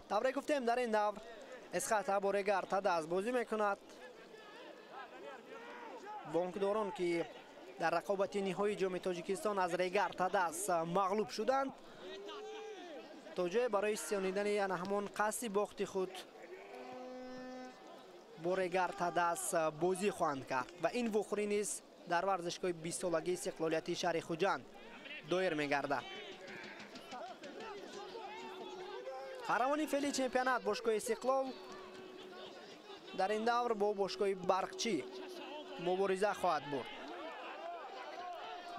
Тавре гуфтем, дар ин давр Эсхата бо Регар Тадас бозӣ мекунад. Бонкдорон ки дар рақобати ниҳоии ҷоми Тоҷикистон аз Регар Тадас мағлуб шуданд, то ҷое барои сиёнидани ана ҳамон қасди бохти худ бо Регар Тадас бозӣ хоҳанд кард ва ин вохӯрӣ низ дар варзишгоҳи 20-солагии истиқлолияти шаҳри Хуҷанд доир мегардад. Қаҳрамони феълии чемпионат бошгоҳи Истиқлол дар ин давр бо бошгоҳи Барқчӣ мубориза хоҳад бурд.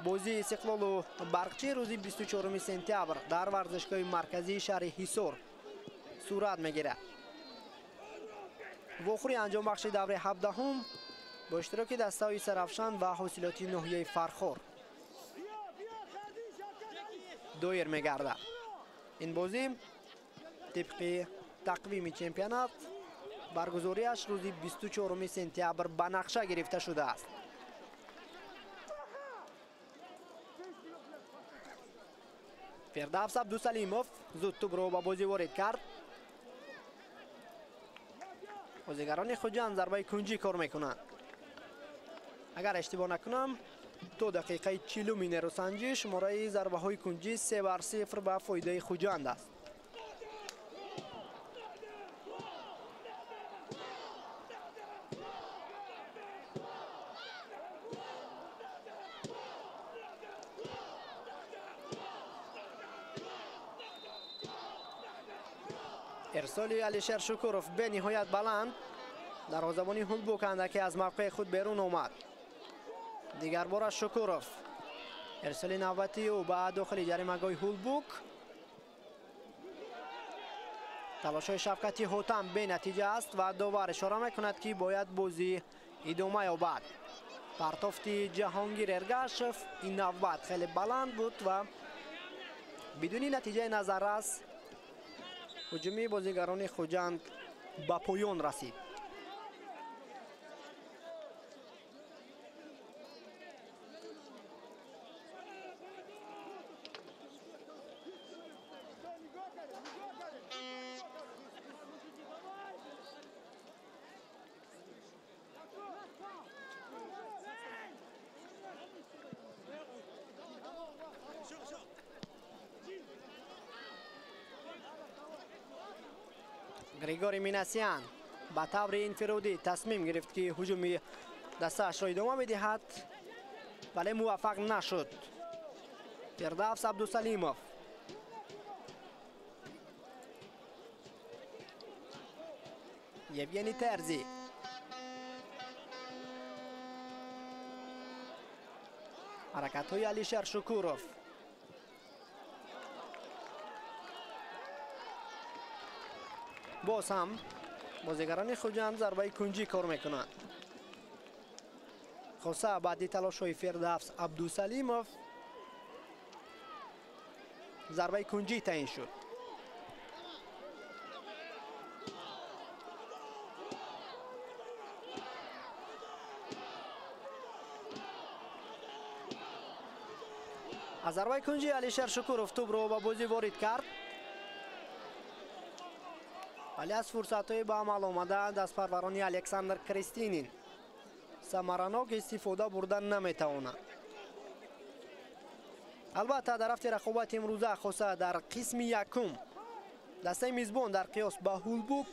Бозии Истиқлолу Барқчӣ рӯзи 24 сентябр дар варзишгоҳи марказии шаҳри Ҳисор сурат мегирад. Вохӯри анҷомбахши даври 17-ум бо иштироки дастаҳои Сарафшан ва ҳосилоти ноҳияи Фархор доир мегардад. Ин бозӣ тибқи тақвими чемпионат баргузориаш рӯзи 24 сентябр ба нақша гирифта шудааст. Фирдавс Абдусалимов зуд тӯбро ба бозӣ ворид кард. Бозигарони Хуҷанд зарбаи кунҷӣ кор мекунанд. Агар иштибоҳ накунам, то дақиқаи 40-уми нерӯсанҷӣ шумораи зарбаҳои кунҷӣ 3-0 ба фоидаи Хуҷанд аст. Ирсоли Алишер Шукуров бениҳоят баланд. Дарвозабони Ҳулбук андаке аз мавқеи худ берун омад. Дигарбора Шукуров. Ирсоли навбатии ӯ ба дохили ҷаримагоҳи Ҳулбук. Талошҳои Шавкати Ҳотам бенатиҷа аст ва довар ишора мекунад, ки бояд бозӣ идома ёбад. Партофти Ҷаҳонгир Эргашев ин навбат хеле баланд буд ва бидуни натиҷаи назаррас ҳуҷуми бозигарони Хуҷанд ба поён расид. Григорий Минасян ба таври инфиродӣ тасмим гирифт, ки ҳуҷуми дастаашро идома медиҳад, вале муваффақ нашуд. Фирдавс Абдусалимов. Евгений Терзи. Ҳаракатҳои Алишер Шукуров. Боз ҳам бозигарони Хуҷанд зарбаи кунҷӣ кор мекунанд. Хоса баъди талошҳои Фирдавс Абдусалимов зарбаи кунҷӣ таъин шуд. Аз зарбаи кунҷӣ Алишер Шукуров тӯбро ба бозӣ ворид кард, вале аз фурсатҳои ба амал омада дастпарварони Александр Кристинин самаранок истифода бурда наметавонанд. Албатта, дар рафти рақобати имрӯза, хоса дар қисми якум, дастаи мизбон дар қиёс ба Ҳулбук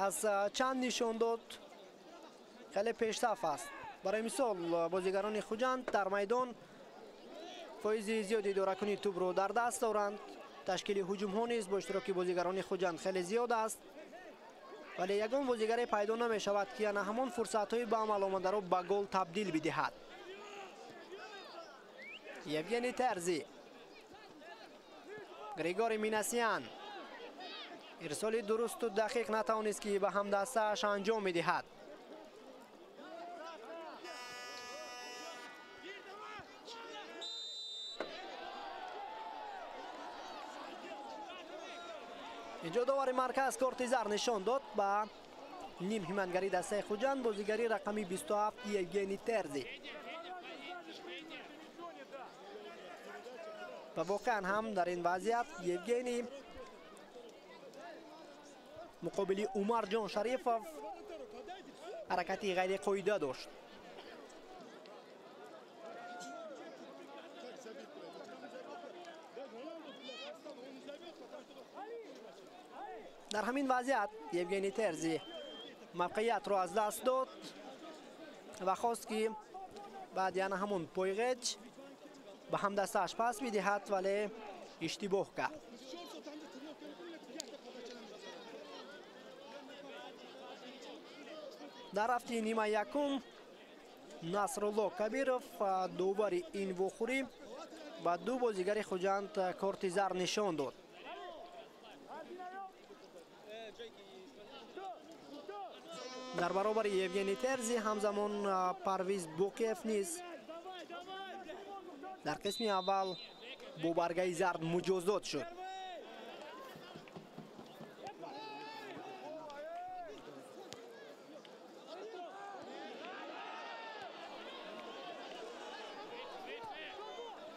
аз чанд нишон дод Хеле пешсаф аст. Барои мисол, бозигарони Хуҷанд дар майдон фоизи зиёди идоракунии тӯбро дар даст доранд. Ташкили ҳуҷумҳо низ бо иштироки бозигарони Хуҷанд хеле зиёд аст, вале ягон бозигаре пайдо намешавад, ки ана ҳамон фурсатҳои ба амал омадаро ба гол табдил бидиҳад. Евгений Терзи, Григорий Минасян ирсоли дурусту дақиқ натавонист, ки ба ҳамдастааш анҷом медиҳад. Инҷо довари марказ корти зар нишон дод ба ним ҳимоятгари дастаи Хуҷанд, бозигари рақами 27 Евгений Терзи. Ва воқеан ҳам дар ин вазъият Евгений муқобили Умарҷон Шарифов ҳаракати ғайриқоида дошт. Дар ҳамин вазъият Евгений Терзи мавқеиятро аз даст дод ва хост, ки баъд яна ҳамон пойғеҷ ба ҳамдастааш пас бидиҳад, вале иштибоҳ кард. Дар рафти нима якум Насрулло Кабиров, довари ин вохӯрӣ, ба ду бозигари Хуҷанд корти зар нишон дод. Дар баробари Евгений Терзи ҳамзамон Парвиз Боқиев низ дар қисми аввал бо баргаи зард муҷозот шуд.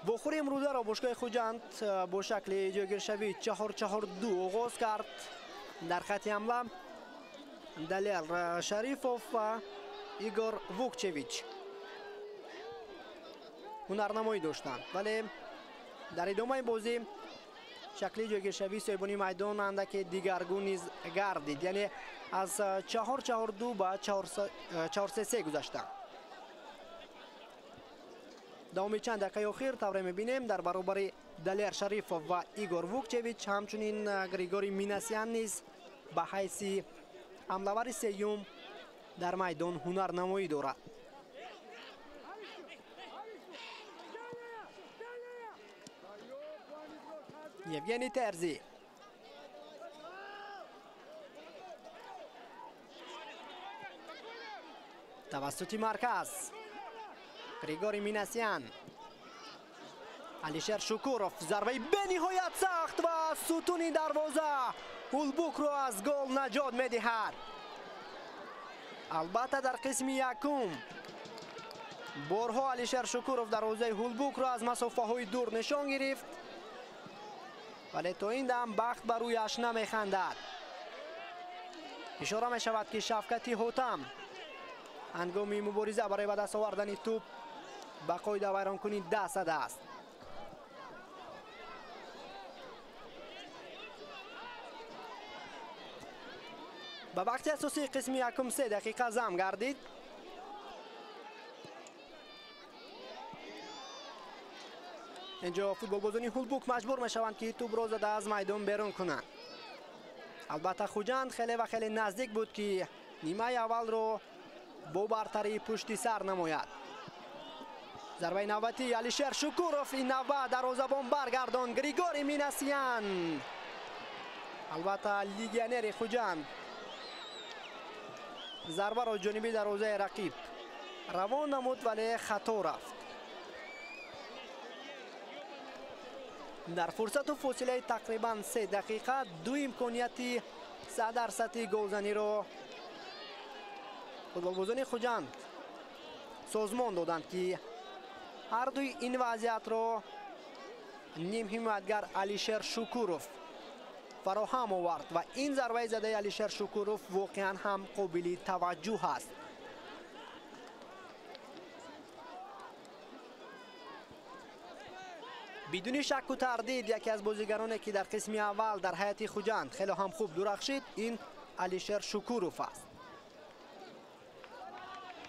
Вохӯри имрӯзаро бошгоҳи Хуҷанд бо шакли ҷойгиршавӣ 4-4-2 оғоз кард. Дар хати ҳамла Далер Шарифов ва Игор Вукчевич ҳунарнамоӣ доштанд, вале дар идомаи бозӣ шакли ҷойгиршавии соҳибони майдон андаке дигаргун низ гардид, яъне аз 4-4-2 ба 4-3-3 гузаштанд. Давоми чанд дақиқаи охир тавре мебинем, дар баробари Далер Шарифов ва Игор Вукчевич ҳамчунин Григорий Минасян низ ба ҳайси ҳамлавари сеюм дар майдон ҳунарнамоӣ дорад. Евгений Терзи тавассути марказ Григорий Минасян, Алишер Шукуров, зарбаи бениҳоят сахт ва сутуни дарвоза Ҳулбукро аз гол наҷот медиҳад. Албатта, дар қисми якум борҳо Алишер Шукуров дарвозаи Ҳулбукро аз масофаҳои дур нишон гирифт, вале то ин дам бахт ба рӯяш намехандад. Ишора мешавад, ки Шавкати Ҳотам ҳангоми мубориза барои ба даст овардани тӯб ба қоидавайронкунӣ даст задааст. Ба вақти асосии қисми якум 3 дақиқа зам гардид. Инҷо футболбозони Ҳулбук маҷбур мешаванд, ки тӯбро зада аз майдон берун кунанд. Албатта, Хуҷанд хеле ва хеле наздик буд, ки нимаи аввалро бо бартарии пушти сар намояд. Зарбаи навбатӣ Алишер Шукуров, ин навбат дарвозабон баргардон Григорий Минасян. Албатта, легионери Хуҷанд зарбаро ҷониби дарвозаи рақиб равон намуд, вале хато рафт. Дар фурсату фосилаи тақрибан 3 дақиқа ду имконияти 100% голзаниро футболбозони Хуҷанд созмон доданд, ки ҳар дуи ин вазъиятро нимҳимоятгар Алишер Шукуров фароҳам овард ва ин зарбаи задаи Алишер Шукуров воқеан ҳам қобили таваҷҷӯҳ аст. Бидуни шакку тардид, яке аз бозигароне, ки дар қисми аввал дар ҳайати Хуҷанд хеле ҳам хуб дурахшид, ин Алишер Шукуров аст.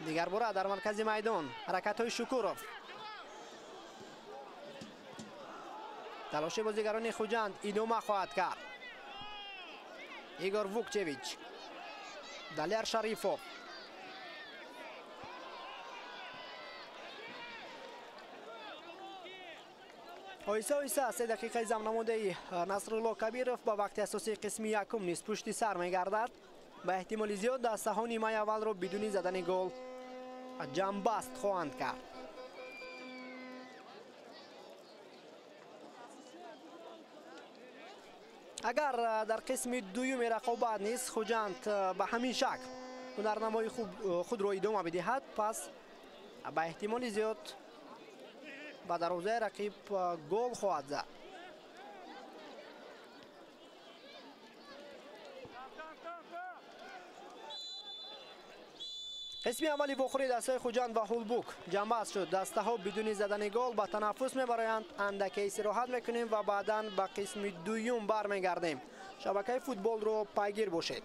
Дигар бора дар маркази майдон ҳаракатҳои Шукуров. Талоши бозигарони Хуҷанд идома хоҳад кард. Игор Вукчевич, Далер Шарифов. Оҳиста оҳиста 3 дақиқаи замнамудаи Насрулло Кабиров ба вақти асосии қисми якум низ пушти сар мегардад. Ба эҳтимоли зиёд дастаҳо нимаи аввалро бидуни задани гол ҷамъбаст хоҳанд кард. Агар дар қисми дуюми рақобат низ Хуҷанд ба ҳамин шакл ҳунарнамои худро идома бидиҳад, пас ба эҳтимоли зиёд ба дарвозаи рақиб гол хоҳад зад. Қисми аввали вохӯрии дастаи Хуҷанд ва Ҳулбук ҷамъбаст шуд. Дастаҳо бидуни задани гол ба танаффус мебароянд. Андаке истироҳат мекунем ва баъдан ба қисми дуюм бармегардем. Шабакаи футболро пайгир бошед.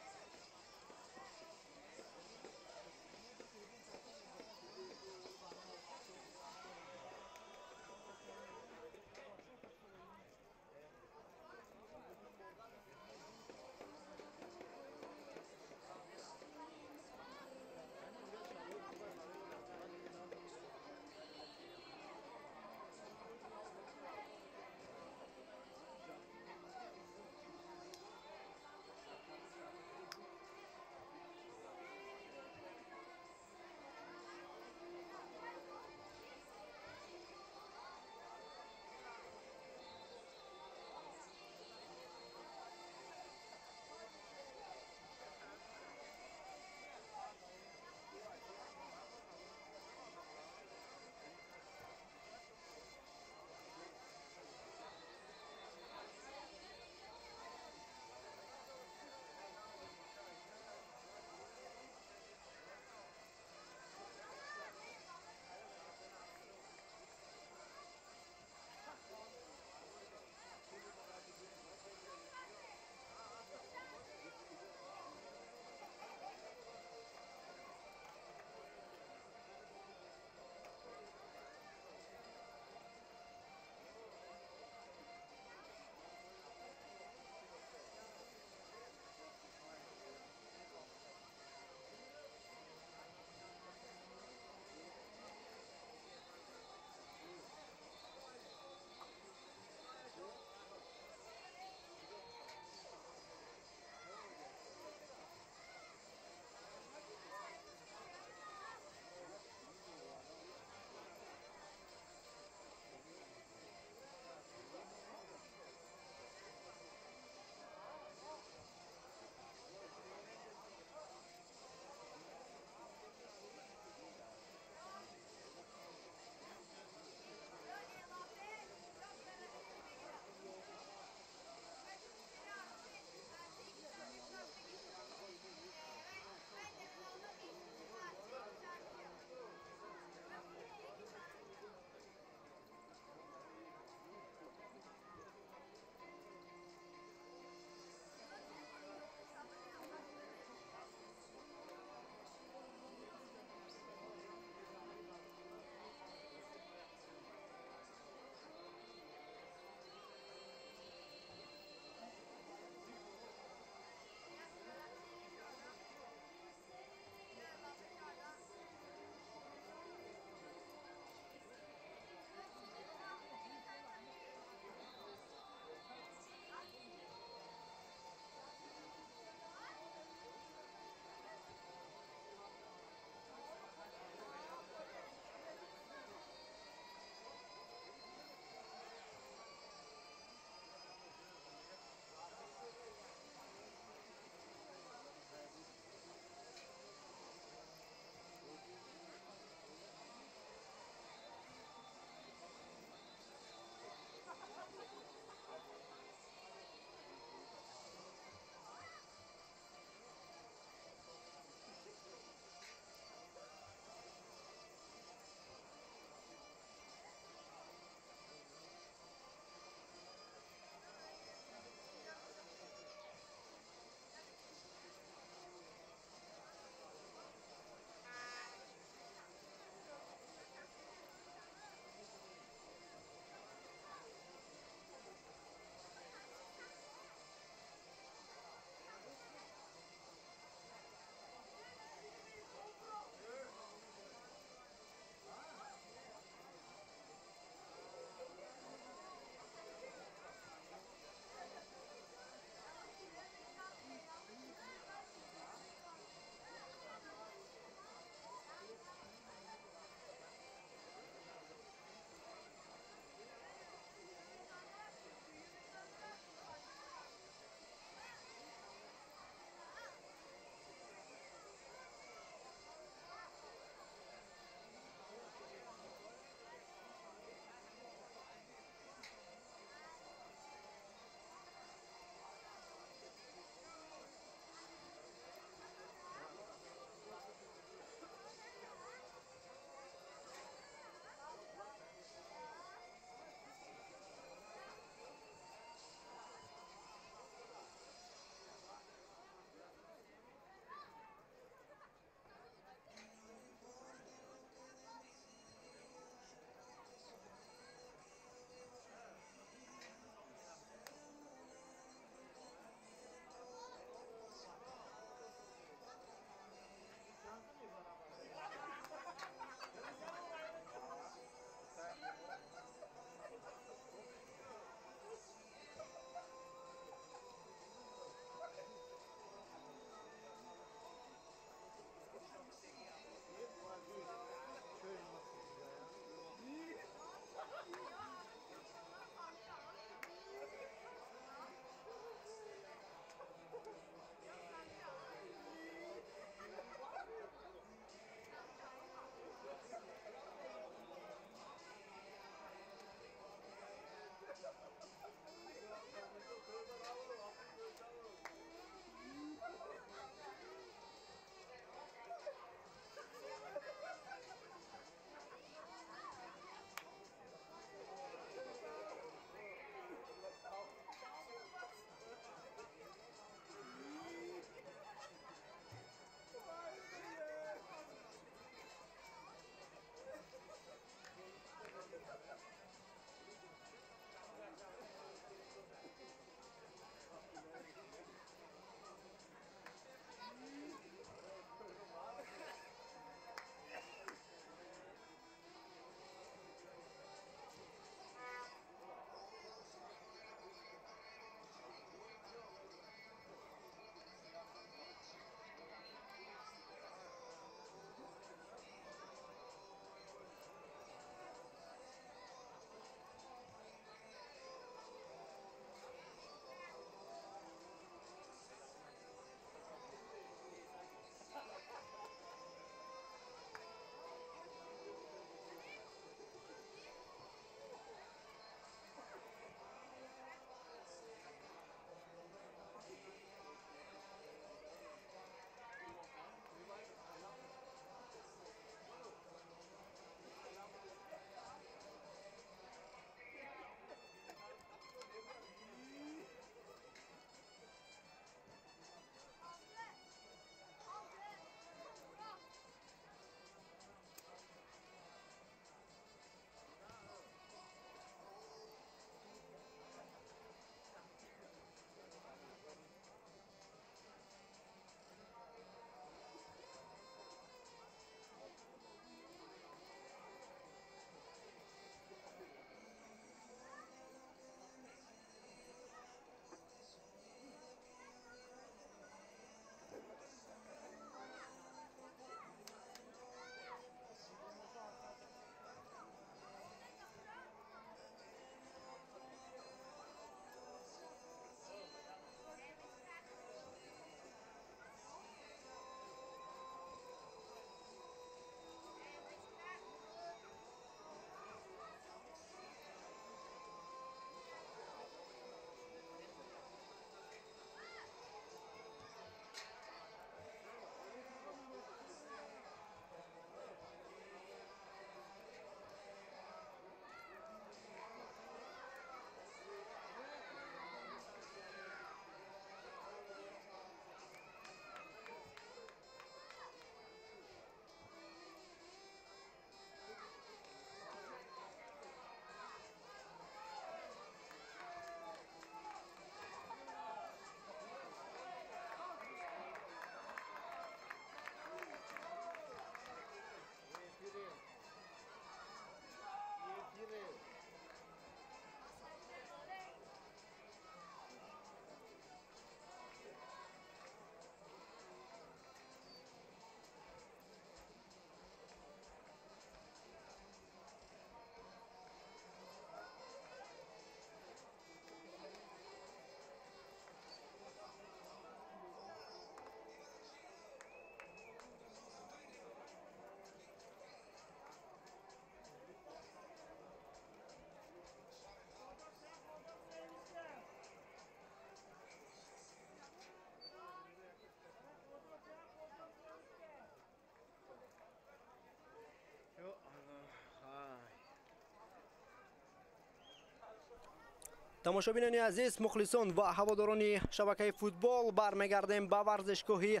Тамошобинони азиз, мухлисон ва ҳаводорони шабакаи футбол, бармегардем ба варзишгоҳи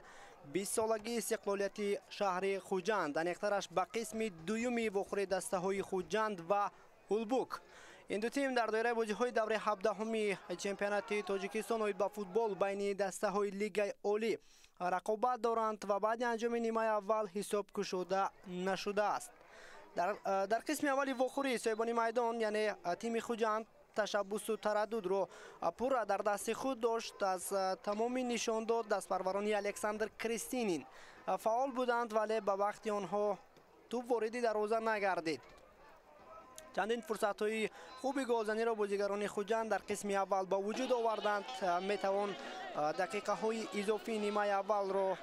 20-солагии истиқлолияти шаҳри Хуҷанд, аниқтараш ба қисми дуюми вохӯрии дастаҳои Хуҷанд ва Ҳулбук. Ин ду тим дар доираи бозиҳои давраи 17-уми чемпионати Тоҷикистон оид ба футбол байни дастаҳои Лигаи Олӣ рақобат доранд ва баъди анҷоми нимаи аввал ҳисоб кушода нашудааст. Дар қисми аввали вохӯрӣ соҳибони майдон, яъне тими Хуҷанд, ташаббусу тараддудро пурра дар дасти худ дошт. Аз тамоми нишондод дастпарварони Александр Кристинин фаъол буданд, вале ба вақти онҳо тӯб вориди дарвоза нагардид. Чандин фурсатҳои хуби голзаниро бозигарони Хуҷанд дар қисми аввал ба вуҷуд оварданд. Метавон дақиқаҳои изофии нимаи аввалро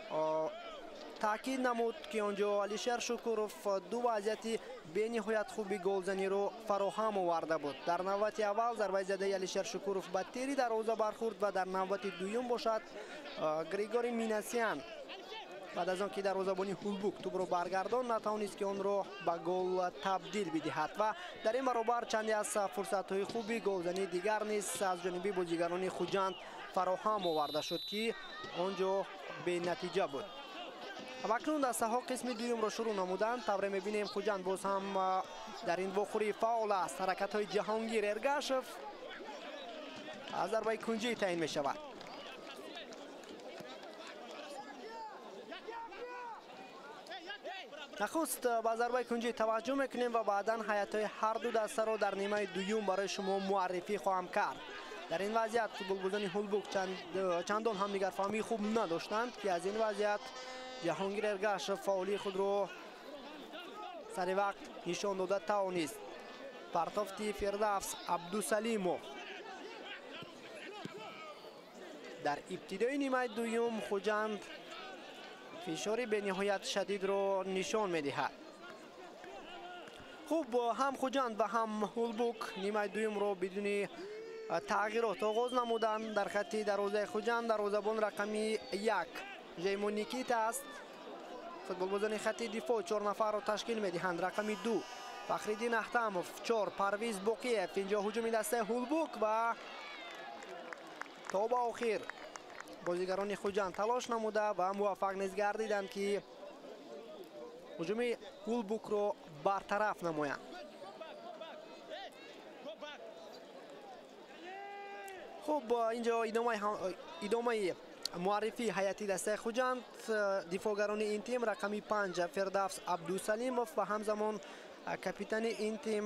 таъкид намуд, ки он ҷо Алишер Шукуров ду вазъияти бениҳоят хуби голзаниро фароҳам оварда буд. Дар навбати аввал зарбаи задаи Алишер Шукуров ба тири дарвоза бархӯрд ва дар навбати дуюм бошад Григорий Минасян баъд аз он ки дарвозабони Ҳулбук тӯбро баргардон, натавонист ки онро ба гол табдил бидиҳад. Ва дар ин баробар чанде аз фурсатҳои хуби голзании дигар низ аз ҷониби бозигарони Хуҷанд фароҳам оварда шуд, ки он ҷо бенатиҷа буд. Ва акнун дастаҳо қисми дуюмро шурӯъ намуданд. Тавре мебинем, Хуҷанд боз ҳам дар ин вохӯрӣ фаъол аст. Ҳаракатҳои Ҷаҳонгир Эргашев аз зарбаи кунҷӣ таъин мешавад. Нахуст ба зарбаи кунҷӣ таваҷҷӯҳ мекунем ва баъдан ҳайатҳои ҳар ду дастаро дар нимаи дуюм барои шумо муаррифӣ хоҳам кард. Дар ин вазъият футболбозони Ҳулбук чандон ҳамдигарфаҳмии хуб надоштанд, ки аз ин вазъият Ҷаҳонгир Эргашев фаъолии худро сари вақт нишон дода тавонист. Партофти Фирдавс Абдусалимов. Дар ибтидои нимаи дуюм Хуҷанд фишори бениҳоят шадидро нишон медиҳад. Хуб, ҳам Хуҷанд ва ҳам Ҳулбук нимаи дуюмро бидуни тағйирот оғоз намуданд. Дар хатти дарвозаи Хуҷанд дарвозабон рақами 1 Жеймо Никита аст. Футболбозони хатти дифоъ 4 нафарро ташкил медиҳанд. Рақами 2 Фахриддин Ахтамов, 4 Парвиз Боқиев. Инҷо ҳуҷуми дастаи Ҳулбук ва то ба охир бозигарони Хуҷанд талош намуда ва муваффақ низ гардиданд, ки ҳуҷуми Ҳулбукро бартараф намоянд. Хуб, инҷо идомаи муаррифии ҳайати дастаи Хуҷанд. Дифоъгарони ин тим рақами 5 Фирдавс Абдусалимов ва ҳамзамон капитани ин тим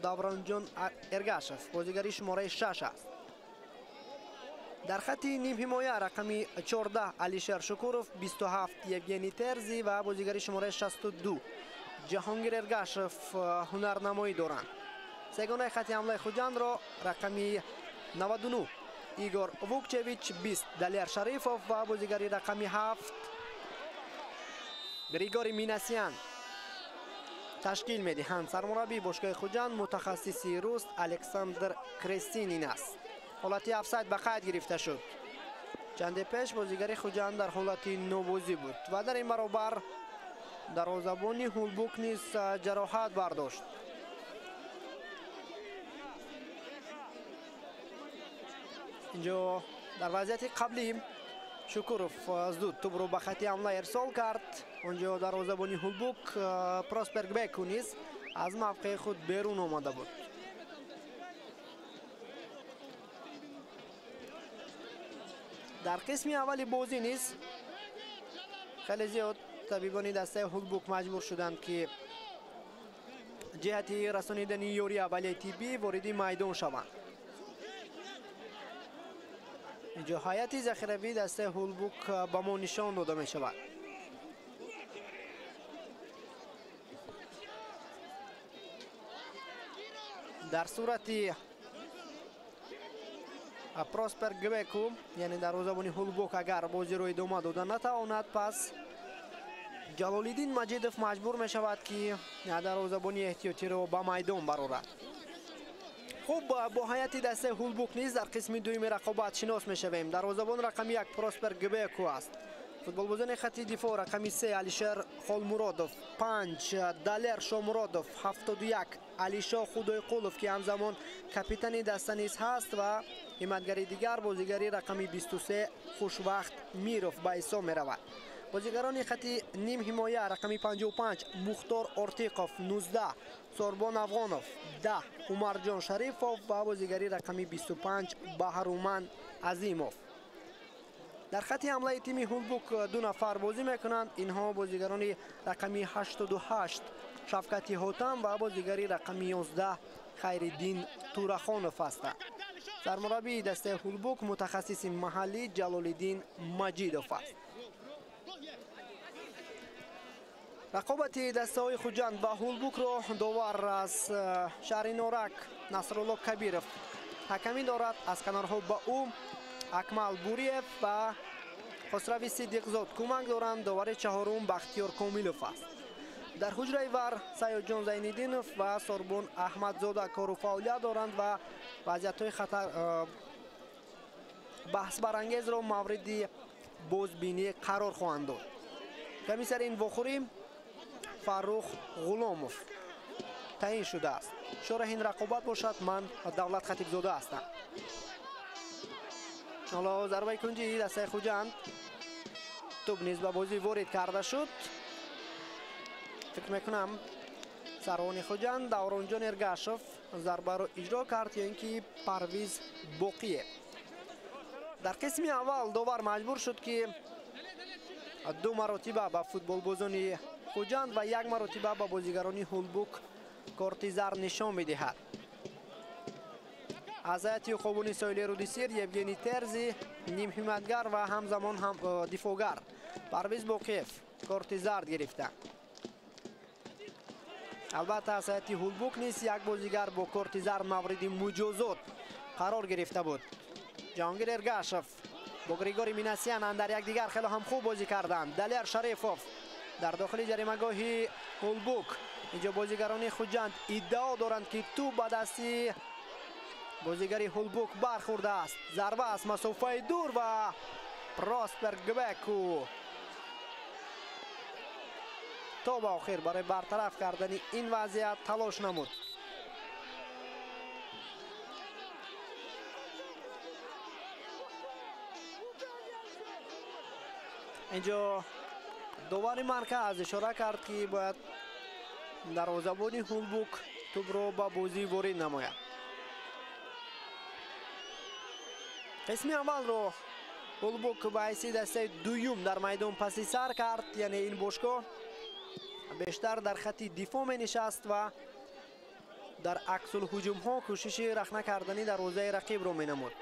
Давронҷон Эргашев бозигари шумораи 6 аст. Дар хатти нимҳимоя рақами 14 Алишер Шукуров, 27 Евгений Терзи ва бозигари шумораи 62 Ҷаҳонгир Эргашев ҳунарнамоӣ доранд. Сегонаи хатти ҳамлаи Хуҷандро рақами 99 Игор Вукчевич, 20 Далер Шарифов ва бозигари рақами 7 Григорий Минасян ташкил медиҳанд. Сармураббии бошгоҳи Хуҷанд мутахассиси рус Александр Крестинин аст. Ҳолати офсайд ба қайд гирифта шуд. Чанде пеш бозигари Хуҷанд дар ҳолати нобозӣ буд ва дар ин баробар дарвозабони Ҳулбук низ ҷароҳат бардошт. Инҷо дар вазъияти қаблӣ Шукуров зуд тӯбро ба хатти ҳамла ирсол кард. Онҷо дарвозабони Ҳулбук Проспер Гбеку низ аз мавқеи худ берун омада буд. Дар қисми аввали бозӣ низ хеле зиёд табибони дастаи Ҳулбук маҷбур шуданд, ки ҷиҳати расонидани ёрии аввалияи тиббӣ вориди майдон шаванд. Инҷо ҳайати захиравии дастаи Ҳулбук ба мо нишон дода мешавад. Дар сурати Проспер Гбеку, яъне дарвозабони Ҳулбук, агар бозиро идома дода натавонад, пас Ҷалолиддин Маҷидов маҷбур мешавад, ки дарвозабони эҳтиётиро ба майдон барорад. Хуб, бо ҳайати дастаи Ҳулбук низ дар қисми дуюми рақобат шинос мешавем. Дарвозабон рақами 1 Проспер Гбеку аст. Футболбозони хати дифоъ рақами 3 Алишер Холмуродов, 5 Далер Шомуродов, 71 Алишо Худойқулов, ки ҳамзамон капитани даста низ ҳаст, ва ҳимоятгари дигар бозигари рақами 23 Хушвахт Миров ба ҳисоб меравад. Бозигарони хати ним ҳимоя рақами 55 Мухтор Ортиқов, 19 Сорбон Афғонов, 10 Умарҷон Шарифов ва бозигари рақами 25 Баҳруман Азимов. Дар хати ҳамлаи тими Ҳулбук 2 нафар бозӣ мекунанд. Инҳо бозигарони рақами 88 Шавкати Ҳотам ва бозигари рақами 11 Хайриддин Турахонов ҳастанд. Сармураббии дастаи Ҳулбук мутахассиси маҳаллӣ Ҷалолиддин Маҷидов аст. Рақобати дастаҳои Хуҷанд ва Ҳулбукро довар аз шаҳри Норак Насрулло Кабиров ҳакамӣ дорад. Аз канорҳо ба ӯ Акмал Буриев ва Хосрави Сидиқзод кӯмак доранд. Довари чаҳорум Бахтиёр Комилов аст. Дар ҳуҷраи вар Саёдҷон Зайниддинов ва Сорбон Аҳмадзода кору фаъолият доранд ва вазъиятҳои хатар баҳсбарангезро мавриди бозбинӣ қарор хоҳанд дод. Комиссари ин вохӯрӣ Фаррух Ғуломов таъин шудааст. Шораҳи ин рақобат бошад, ман Давлат Хатибзода ҳастам. Ҳоло зарбаи кунҷии дастаи Хуҷанд, тӯб низ ба бозӣ ворид карда шуд. Фикр мекунам сарвони Хуҷанд Давронҷон Эргашов зарбаро иҷро кард ё ин ки Парвиз Боқиев. Дар қисми аввал довар маҷбур шуд, ки 2 маротиба ба футболбозони Хуҷанд ва 1 маротиба ба бозигарони Ҳулбук корти зард нишон медиҳад. Аз ҳайати уқобони соҳили руди Сир Евгений Терзи нимҳимоятгар ва ҳамзамон ҳам дифоъгар Парвиз Боқиев корти зард гирифтанд. Албатта аз ҳайати Ҳулбук низ як бозигар бо корти зард мавриди муҷозот қарор гирифта буд. Ҷаҳонгир Эргашов бо Григорий Минасян андар якдигар хеле ҳам хуб бозӣ карданд. Далер Шарифов дар дохили ҷаримагоҳи Ҳулбук. Инҷо бозигарони Хуҷанд иддао доранд, ки тӯб ба дасти бозигари Ҳулбук бархӯрдааст. Зарба аз масофаи дур ва Проспер Гбеку то ба охир барои бартараф кардани ин вазъият талош намуд. Инҷо довари марказ ишора кард, ки бояд дарвозабони Ҳулбук тӯбро ба бозӣ ворид намояд. Қисми аввалро Ҳулбук ба ҳайси дастаи дуюм дар майдон паси сар кард, яъне ин бошгоҳ бештар дар хати дифоъ менишаст ва дар аксулҳуҷумҳо кӯшиши рахна кардани дарвозаи рақибро менамуд.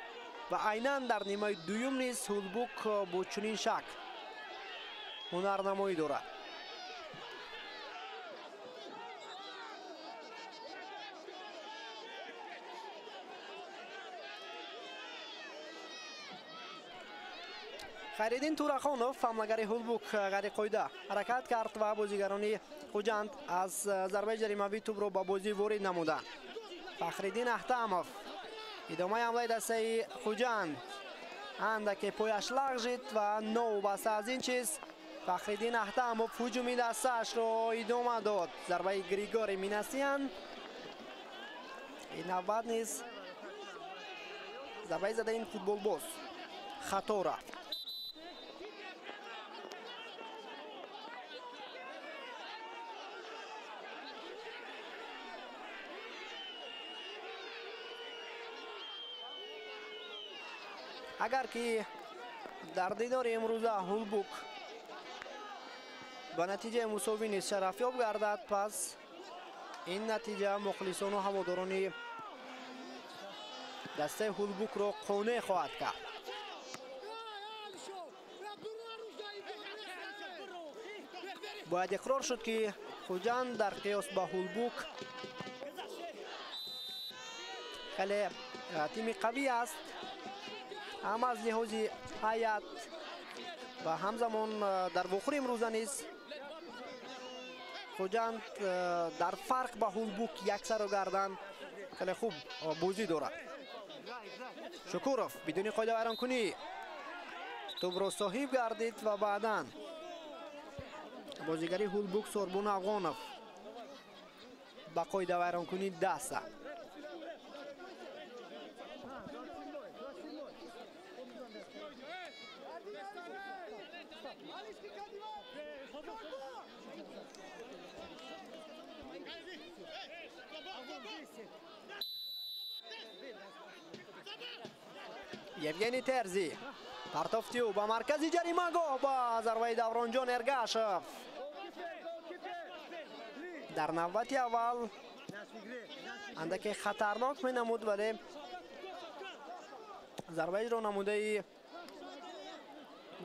Ва айнан дар нимаи дуюм низ Ҳулбук бо чунин шакл ҳунарнамоӣ дорад. Хайриддин Турахонов ҳамлагари Ҳулбук ғайриқоида ҳаракат кард ва бозигарони Хуҷанд аз зарбаи ҷаримавӣ тӯбро ба бозӣ ворид намуданд. Фахриддин Аҳтамов идомаи ҳамлаи дастаи Хуҷанд андаке пояш лағжид ва новобаста аз ин чиз Фахриддин Аҳтамов ҳуҷуми дастаашро идома дод. Зарбаи Григорий Минасян ин навбат низ зарбаи задаи ин футболбоз хато рафт. Агар ки дар дидори имрӯза Ҳулбук ба натиҷаи мусовӣ низ шарафёб гардад, пас ин натиҷа мухлисону ҳаводорони дастаи Ҳулбукро қонеъ хоҳад кард. Бояд иқрор шуд, ки Хуҷанд дар қиёс ба Ҳулбук хеле тими қавӣ аст, ҳам аз лиҳози ҳайат ва ҳамзамон дар вохӯри имрӯза низ Хуҷанд дар фарқ ба Ҳулбук яксару гардан хеле хуб бозӣ дорад. Шукуров бидуни қоида вайронкунӣ Тӯбро соҳиб гардид ва баъдан бозигари Ҳулбук Сорбон Афғонов ба қоидавайронкунӣ даст зад. Евгений Терзи партофти ӯ ба маркази ҷаримагоҳ ба зарбаи Давронҷон Эргашев. Дар навбати аввал андаке хатарнок менамуд, вале зарба иҷро намудаи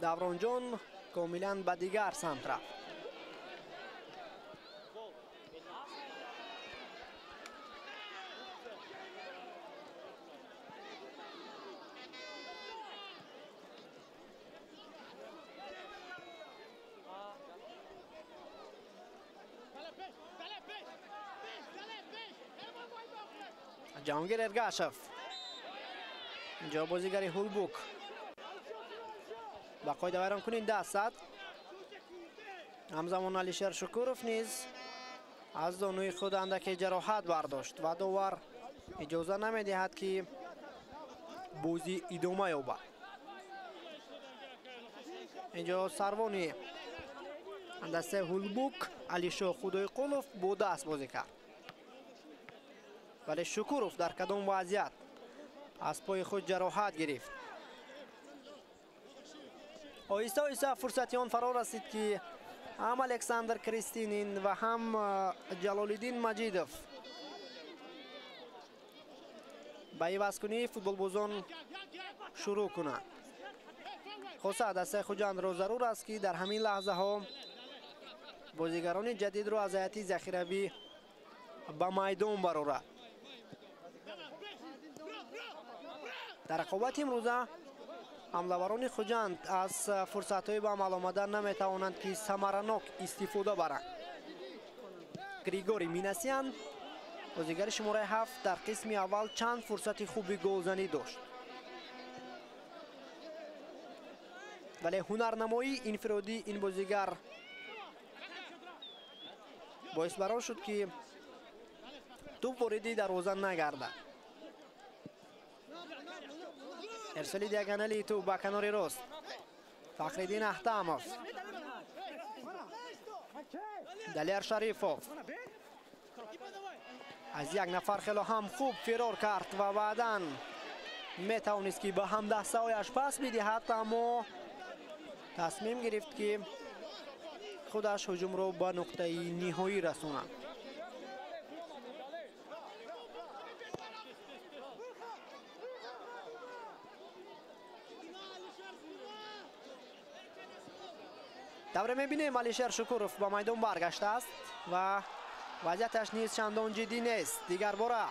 Давронҷон комилан ба дигар самт рафт. Ҷаҳонгир Эргашев инҷо бозигари Ҳулбук ба қоидавайронкунӣ даст зад. Ҳамзамон Алишер Шукуров низ аз зонуи худ андаке ҷароҳат бардошт ва довар иҷоза намедиҳад, ки бозӣ идома ёбад. Инҷо сарвони дастаи Ҳулбук Алишо Худойқулов бо даст бозӣ кард, вале Шукуров дар кадом вазъият аз пои худ ҷароҳат гирифт. Оҳиста оҳиста фурсати он фаро расид, ки ҳам Александр Кристинин ва ҳам Ҷалолиддин Маҷидов ба ивазкунии футболбозон шурӯъ кунанд. Хоса дастаи Хуҷандро зарур аст, ки дар ҳамин лаҳзаҳо бозигарони ҷадидро аз ҳайати захиравӣ ба майдон барорад. Дар рақобати имрӯза ҳамлаварони Хуҷанд аз фурсатҳои ба амал омада наметавонанд, ки самаранок истифода баранд. Григорий Минасян бозигари шумораи 7 дар қисми аввал чанд фурсати хуби голзанӣ дошт, вале ҳунарнамоии инфиродии ин бозигар боис барор шуд, ки тӯб вориди дарвоза нагардад. Ирсоли диагонали тӯб ба канори рост. Фахриддин Аҳтамов, Далер Шарифов аз як нафар хело ҳам хуб фирор кард ва баъдан метавонист, ки ба ҳамдастаҳояш пас бидиҳад, аммо тасмим гирифт, ки худаш ҳуҷумро ба нуқтаи ниҳоӣ расонад. Тавре мебинем, Алишер Шукуров ба майдон баргаштааст ва вазъияташ низ чандон ҷиддӣ нест. Дигарбора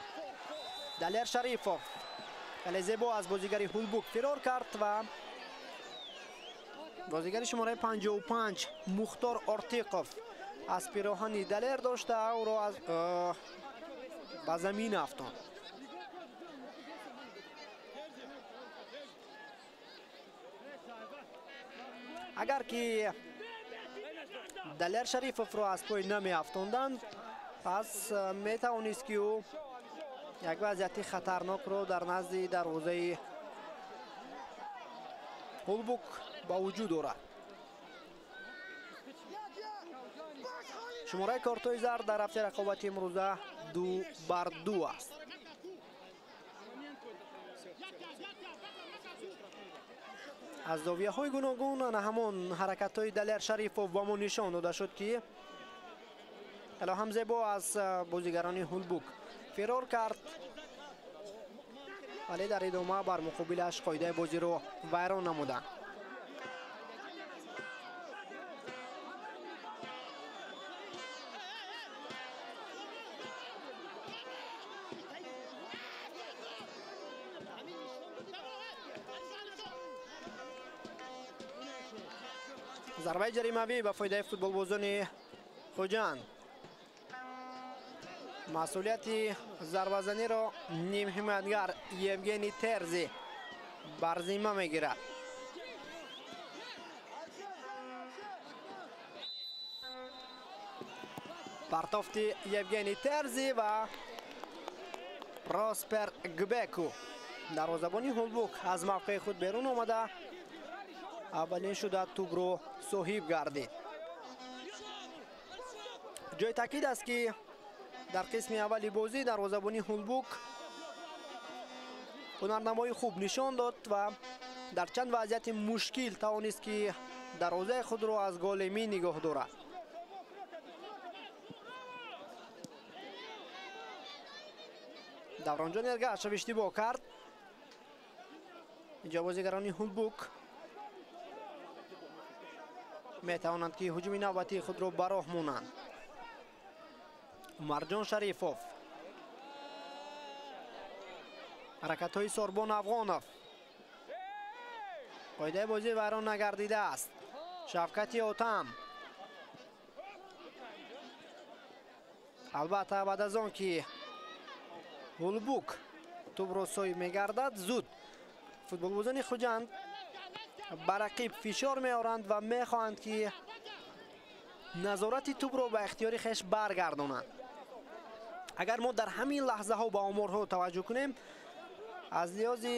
Далер Шарифов хеле зебо аз бозигари Ҳулбук фирор кард ва бозигари шумораи 55 Мухтор Ортиқов аз пироҳани Далер дошта ӯро ба замин афтонд. Агар ки Далер Шарифовро аз пой намеафтонданд, пас метавонист, ки ӯ як вазъияти хатарнокро дар назди дарвозаи Ҳулбук ба вуҷуд орад. Шумораи кортҳои зард дар ҳафтаи рақобати имрӯза 2-2 аст. Аз зовияҳои гуногун ана ҳамон ҳаракатҳои Далер Шарифов ба мо нишон дода шуд, ки хело ҳам зебо аз бозигарони Ҳулбук фирор кард, вале дар идома бар муқобилаш қоидаи бозиро вайрон намуданд. Зарбаи ҷаримавӣ ба фоидаи футболбозони Хуҷанд. Масъулияти зарбазаниро нимҳимоятгар Евгений Терзи бар зимма мегирад. Партофти Евгений Терзи ва Проспер Гбеку. Дарвозабони Ҳулбук аз мавқеи худ берун омада аввалин шуда тӯбро соҳиб гардид. Ҷои таъкид аст, ки дар қисми аввали бозӣ дарвозабони Ҳулбук ҳунарнамои хуб нишон дод ва дар чанд вазъияти мушкил тавонист, ки дарвозаи худро аз големӣ нигоҳ дорад. Давронҷон Эргашев иштибоҳ кард. Инҷо бозигарони Ҳулбук метавонанд, ки ҳуҷуми навбатии худро ба роҳ монанд. Умарҷон Шарифов. Ҳаракатҳои Сорбон Афғонов. Қоидаи бозӣ вайрон нагардидааст. Шавкати Отам. Албатта, баъд аз он ки Ҳулбук тӯбро соҳиб мегардад, зуд футболбозони Хуҷанд ба рақиб фишор меоранд ва мехоҳанд, ки назорати тӯбро ба ихтиёри хеш баргардонанд. Агар мо дар ҳамин лаҳзаҳо ба оморҳо таваҷҷӯҳ кунем, аз лиҳози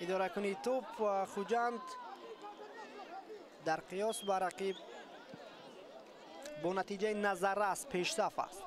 идоракунии тӯб Хуҷанд дар қиёс ба рақиб бо натиҷаи назаррас пешсаф аст.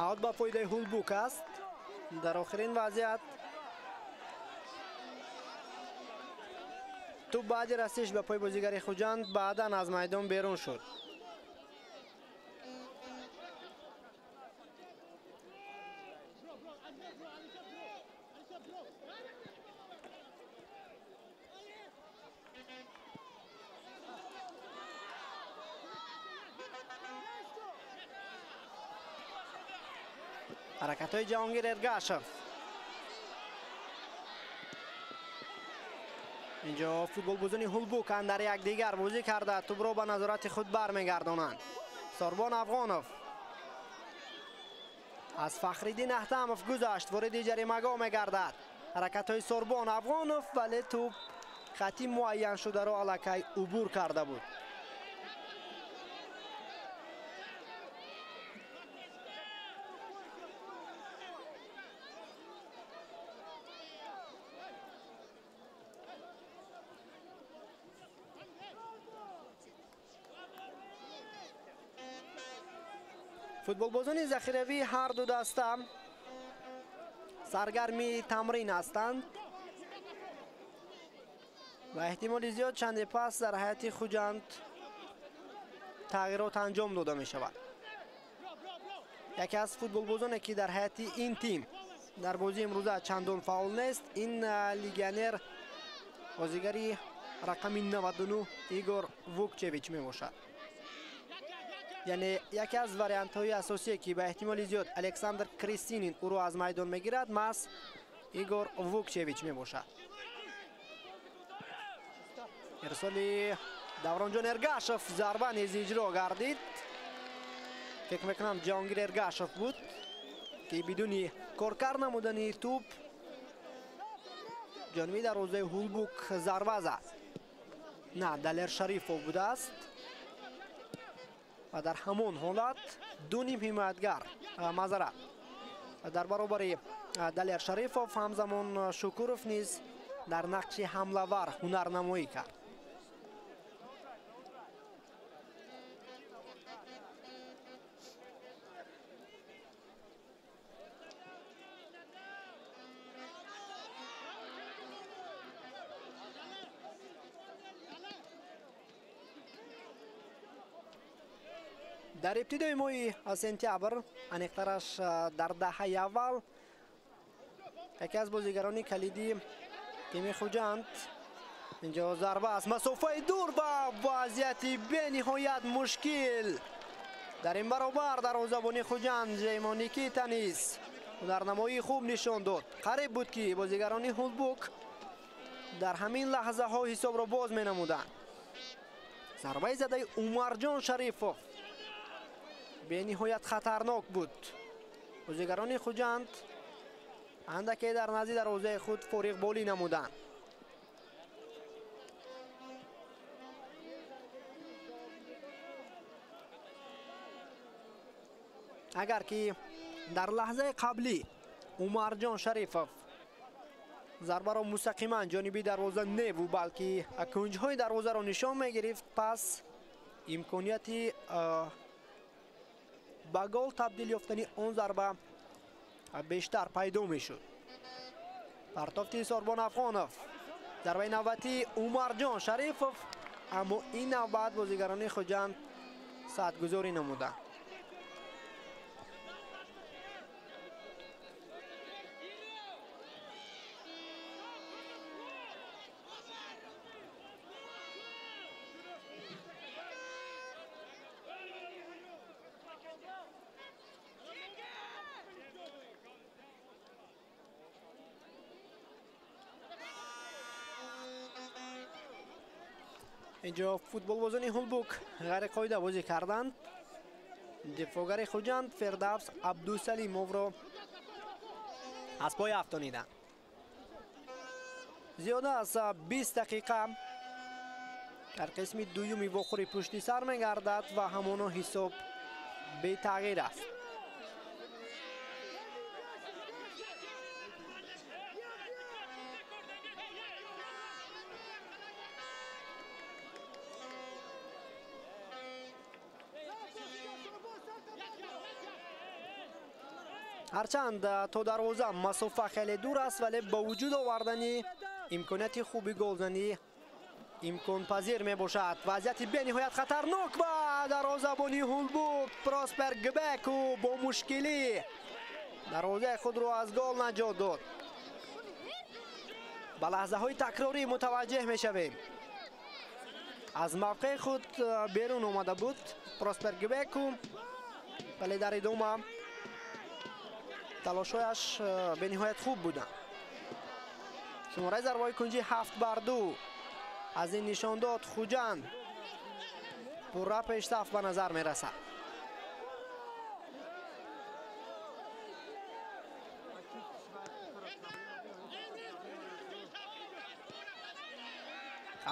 Аут ба фоидаи Ҳулбук аст. Дар охирин вазъият тӯб баъди расиш ба пои бозигари Хуҷанд баъдан аз майдон берун шуд. Ҳаракатҳои Ҷаҳонгир Эргашев. Инҷо футболбозони Ҳулбук андар якдигар бозӣ карда тӯбро ба назорати худ бармегардонанд. Сорбон Афғонов аз Фахриддин Аҳтамов гузашт, вориди ҷаримагоҳ мегардад. Ҳаракатҳои Сорбон Афғонов, вале тӯб хати муайяншударо аллакай убур карда буд. Футболбозони захиравии ҳар ду даста саргарми тамрин ҳастанд ва эҳтимоли зиёд чанде пас дар ҳайати Хуҷанд тағйирот анҷом дода мешавад. Яке аз футболбозоне, ки дар ҳайати ин тим дар бозии имрӯза чандон фаъол нест, ин легионер бозигари рақами 99 Игор Вукчевич мебошад. Яъне яке аз вариантҳои асосие, ки ба эҳтимоли зиёд Александр Кристинин ӯро аз майдон мегирад, маҳз Игор Вукчевич мебошад. Ирсоли Давронҷон Эргашев, зарба низ иҷро гардид. Фикр мекунам, Ҷаҳонгир Эргашев буд, ки бидуни коркар намудани тӯб ҷониби дарвозаи Ҳулбук зарба зад. На, Далер Шарифов будааст. Ва дар ҳамон ҳолат ду ним ҳимоятгар, маъзарат, дар баробари Далер Шарифов ҳамзамон Шукуров низ дар нақши ҳамлавар ҳунарнамоӣ кард. Дар ибтидои моҳи сентябр, аниқтараш дар даҳаи аввал, яке аз бозигарони калидии тими Хуҷанд, инҷо зарба аз масофаи дур ва вазъияти бениҳоят мушкил. Дар ин баробар дарвозабони Хуҷанд Жеймон Никита низ ҳунарнамоии хуб нишон дод. Қариб буд, ки бозигарони Ҳулбук дар ҳамин лаҳзаҳо ҳисобро боз менамуданд. Зарбаи задаи Умарҷон Шарифов бениҳоят хатарнок буд. Бозигарони Хуҷанд андаке дар назди дарвозаи худ фориғболӣ намуданд. Агар ки дар лаҳзаи қаблӣ Умарҷон Шарифов зарбаро мустақиман ҷониби дарвоза неву, балки кунҷҳои дарвозаро нишон мегирифт, пас имконияти ба гол табдил ёфтани он зарба бештар пайдо мешуд. Партофти Сорбон Афғонов, зарбаи навбатии Умарҷон Шарифов, аммо ин навбат бозигарони Хуҷанд садгузорӣ намуданд. Инҷо футболбозони Ҳулбук ғайриқоида бозӣ карданд. Дифоъгари Хуҷанд Фирдавс Абдусалимовро аз пой афтониданд. Зиёда аз 20 дақиқа дар қисми дуюми вохӯри пушти сар мегардад ва ҳамоно ҳисоб бетағйир аст. Ҳарчанд то дарвоза масофа хеле дур аст, вале ба вуҷуд овардани имконияти хуби голзанӣ имконпазир мебошад. Вазъияти бениҳоят хатарнок ва дарвозабони Ҳулбук Проспер Гбеку бо мушкилӣ дарвозаи худро аз гол наҷот дод. Ба лаҳзаҳои такрорӣ мутаваҷҷеҳ мешавем. Аз мавқеи худ берун омада буд Проспер Гбеку, вале дар идома талошҳояш бениҳоят хуб буданд. Шумораи зарбаҳои кунҷӣ 7-2. Аз ин нишон дод Хуҷанд пурра пешсаф ба назар мерасад.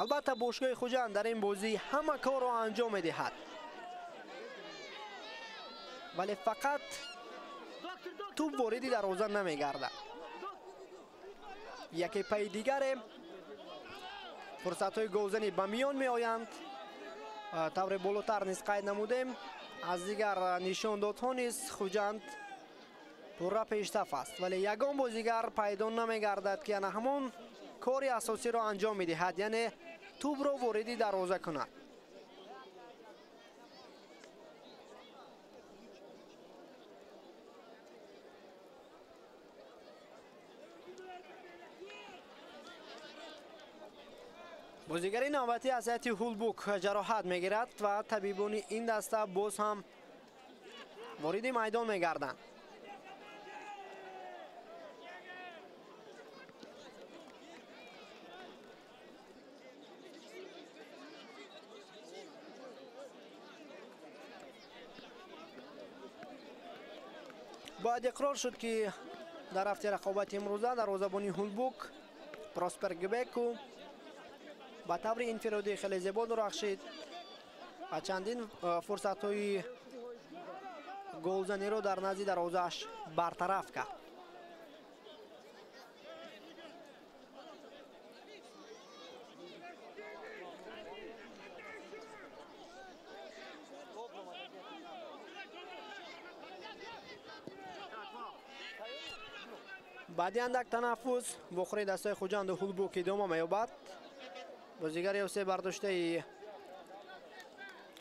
Албатта бошгоҳи Хуҷанд дар ин бозӣ ҳама корро анҷом медиҳад, вале фақат тӯб вориди дарвоза намегардад. Яке пайи дигаре фурсатҳои голзанӣ ба миён меоянд. Тавре болотар низ қайд намудем, аз дигар нишондодҳо низ Хуҷанд пурра пешсаф аст, вале ягон бозигар пайдо намегардад, ки ана ҳамон кори асосиро анҷом медиҳад, яъне тӯбро вориди дарвоза кунад. Бозигари навбатӣ аз ҳайати Ҳулбук ҷароҳат мегирад ва табибони ин даста боз ҳам вориди майдон мегарданд. Бояд иқрор шуд, ки дар рафти рақобати имрӯза дарвозабони Ҳулбук Проспер Гбеку ба таври инфиродӣ хеле зебо дурахшид ва чандин фурсатҳои голзаниро дар назди дарвозааш бартараф кард. Баъди андак танаффус вохӯрии дастаи Хуҷанду Ҳулбук идома меёбад. Бозигари осе бардоштаи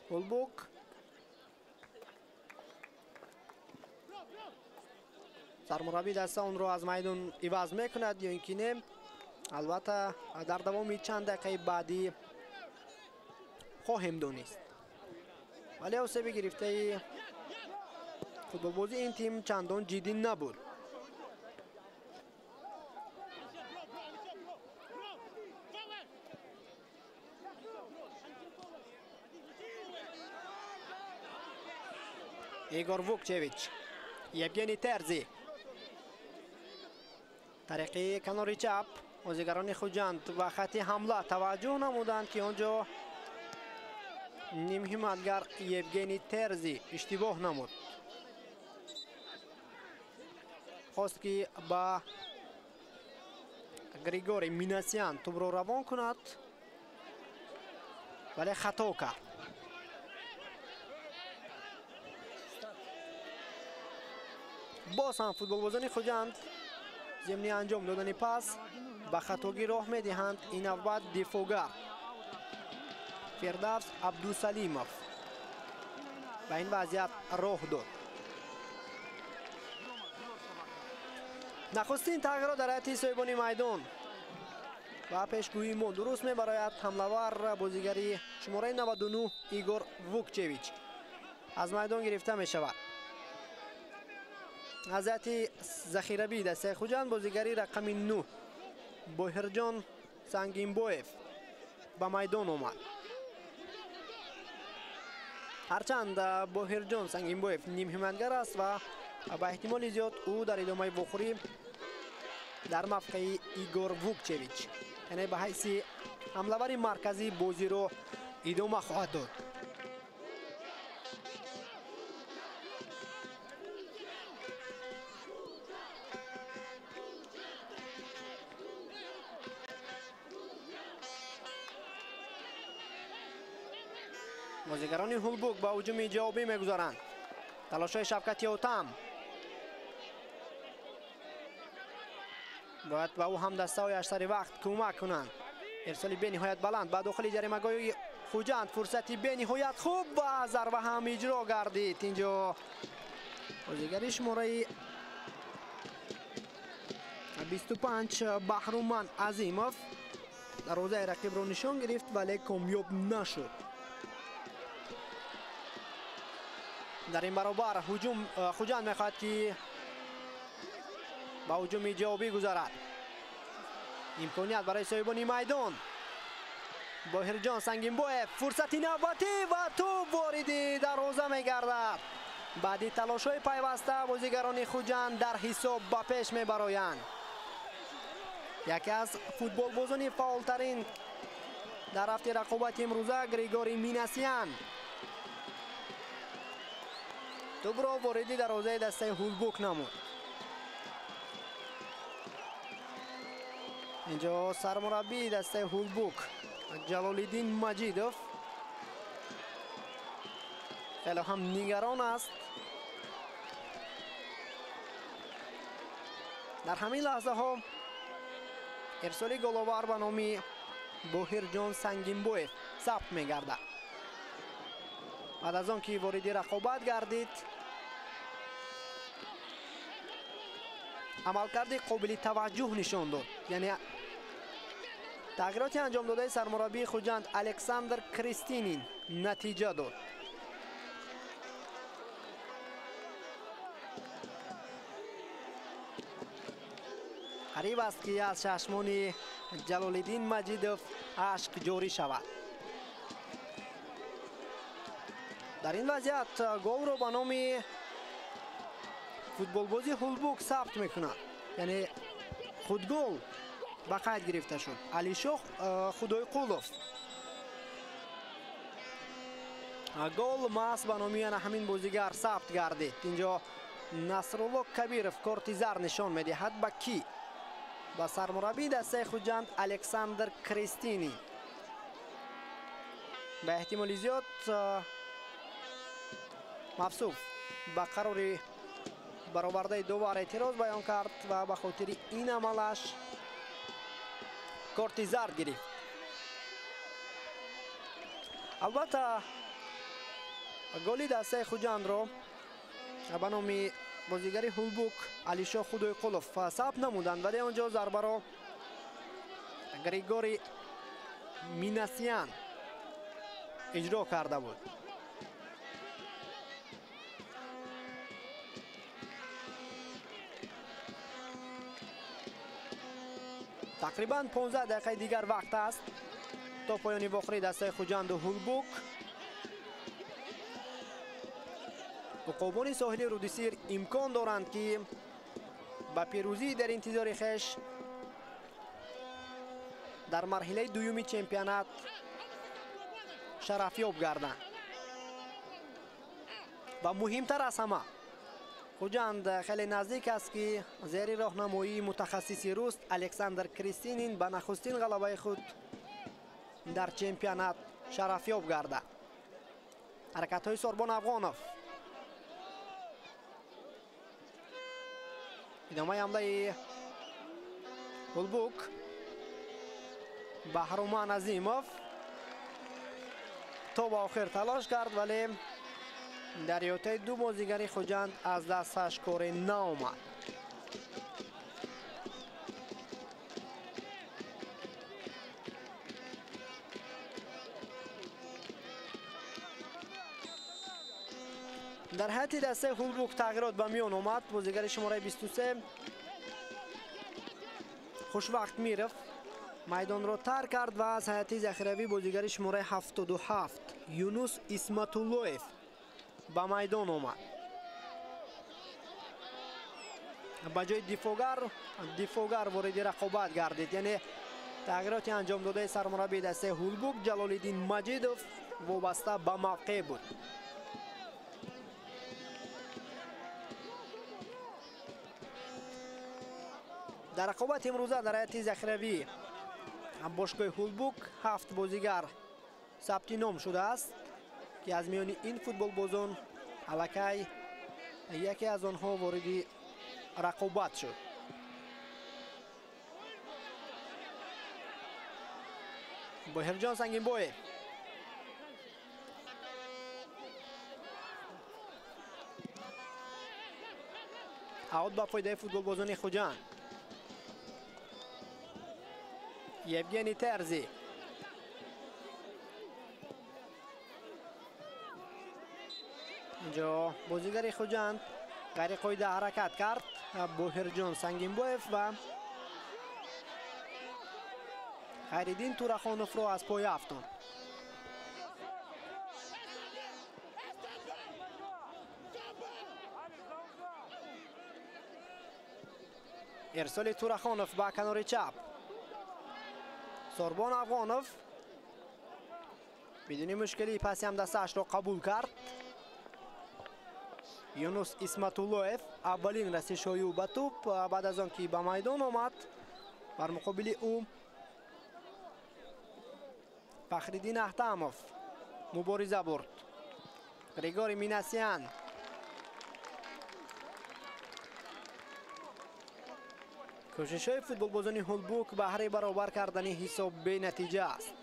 Ҳулбук сармураббии даста онро аз майдон иваз мекунад ё ин ки не, албатта дар давоми чанд дақиқаи баъдӣ хоҳем донист. Вале осеби гирифтаи футболбози ин тим чандон ҷиддӣ набуд. Игор Вукчевич, Евгений Терзи. Тариқи канори чап бозигарони Хуҷанд ба хати ҳамла таваҷҷӯҳ намуданд, ки он ҷо нимҳимоятгар Евгений Терзи иштибоҳ намуд. Хост ки ба Григорий Минасян тӯбро равон кунад, вале хато кард. Боз ҳам футболбозони Хуҷанд зимни анҷом додани пас ба хатогӣ роҳ медиҳанд. Ин навбат дифоъгар Фирдавс Абдусалимов ба ин вазъият роҳ дод. Нахустин тағйирот дар ҳайати соҳибони майдон ва пешгӯии мо дуруст мебарояд. Ҳамлавар бозигари шумораи 99 Игор Вукчевич аз майдон гирифта мешавад. Аз ҳайати захиравии дастаи Хуҷанд бозигари рақами 9 Боҳирҷон Сангинбоев ба майдон омад. Ҳарчанд Боҳирҷон Сангинбоев нимҳимоятгар аст ва ба эҳтимоли зиёд ӯ дар идомаи вохӯрӣ дар мавқеи Игор Вукчевич, яъне ба ҳайси ҳамлавари марказӣ бозиро идома хоҳад дод. Бозигарони Ҳулбук ба ҳуҷуми ҷавобӣ мегузаранд. Талошҳои Шавкати Отам бояд ба ӯ ҳамдастаҳояш сари вақт кӯмак кунанд. Ирсоли бениҳоят баланд ба дохили ҷаримагоҳи Хуҷанд, фурсати бениҳоят хуб ва зарба ҳам иҷро гардид. Инҷо бозигари шумораи 25 Баҳруман Азимов дарвозаи рақибро нишон гирифт, вале комёб нашуд. Дар ин баробар ҳуҷум Хуҷанд мехоҳад ки ба ҳуҷуми ҷавобӣ гузарад. Имконият барои соҳибони майдон. Боҳирҷон Сангинбоев, фурсати навбатӣ ва тӯб вориди дарвоза мегардад. Баъди талошҳои пайваста бозигарони Хуҷанд дар ҳисоб ба пеш мебароянд. Яке аз футболбозони фаъолтарин дар рафти рақобати имрӯза Григорий Минасян тӯбро вориди дарвозаи дастаи Ҳулбук намуд. Инҷо сармураббии дастаи Ҳулбук Ҷалолиддин Маҷидов хеле ҳам нигарон аст. Дар ҳамин лаҳзаҳо ирсоли головар ба номи Боҳирҷон Сангинбоев сабт мегардад. Баъд аз он ки вориди рақобат гардид, амалкарди қобили таваҷҷӯҳ нишон дод. Яъне тағйироти анҷомдодаи сармураббии Хуҷанд Александр Кристинин натиҷа дод. Қариб аст ки аз чашмони Ҷалолиддин Маҷидов ашк ҷорӣ шавад. Дар ин вазъият голро ба номи футболбози Ҳулбук сабт мекунад. Яъне худгол ба қайд гирифта шуд. Алишоҳ Худойқулов. Гол маҳз ба номи ана ҳамин бозигар сабт гардид. Инҷо Насрулло Кабиров корти зар нишон медиҳад ба кӣ? Ба сармураббии дастаи Хуҷанд Александр Кристини. Ба эҳтимоли зиёд мавсуф ба қарори баровардаи довар эътироз баён кард ва ба хотири ин амалаш корти зард гирифт. Албатта голи дастаи Хуҷандро ба номи бозигари Ҳулбук Алишоҳ Худойқулов сабт намуданд, вале он ҷо зарбаро Григорий Минасян иҷро карда буд. Тақрибан 15 дақиқаи дигар вақт аст то поёни вохӯрии дастаи Хуҷанду Ҳулбук. Уқобони соҳили Рудисир имкон доранд, ки ба пирӯзӣ дар интизори хеш дар марҳилаи дуюми чемпионат шарафёб гарданд. Ва муҳимтар аз ҳама, Хуҷанд хеле наздик аст, ки зери роҳнамоии мутахассиси рус Александр Кристинин ба нахустин ғалабаи худ дар чемпионат шарафёб гардад. Ҳаракатҳои Сорбон Афғонов. Идомаи ҳамлаи Ҳулбук. Баҳруман Азимов то ба охир талош кард, вале дар иҳотаи ду бозигари Хуҷанд аз дасташ коре наомад. Дар ҳайати дастаи Ҳулбук тағйирот ба миён омад. Бозигари шумораи 23 Хушвақт Миров майдонро тарк кард ва аз ҳайати захиравӣ бозигари шумораи 77 Юнус Исматуллоев ба майдон омад. Ба ҷои дифогар вориди рақобат гардид. Яъне тағйироти анҷомдодаи сармураббии дастаи Ҳулбук Ҷалолиддин Маҷидов вобаста ба мавқеъ буд. Дар рақобати имрӯза дар ҳайати захиравӣ бошгоҳи Ҳулбук 7 бозигар сабти ном шудааст, ки аз миёни ин футболбозон аллакай яке аз онҳо вориди рақобат шуд. Боҳирҷон Сангинбоев. Аут ба фоидаи футболбозони Хуҷанд. Евгений Терзи. Инҷо бозигари Хуҷанд ғайриқоида ҳаракат кард. Боҳирҷон Сангинбоев ва Хайриддин Турахоновро аз пой афтонд. Ирсоли Турахонов ба канори чап. Сорбон Афғонов бидуни мушкилӣ паси ҳамдастаашро қабул кард. Юнус Исматуллоев аввалин расишҳои ӯ ба тӯп баъд аз он ки ба майдон омад. Бар муқобили ӯ Фахриддин Аҳтамов мубориза бурд. Григорий Минасян. Кӯшишҳои футболбозони Ҳулбук баҳри баробар кардани ҳисоб бенатиҷа аст.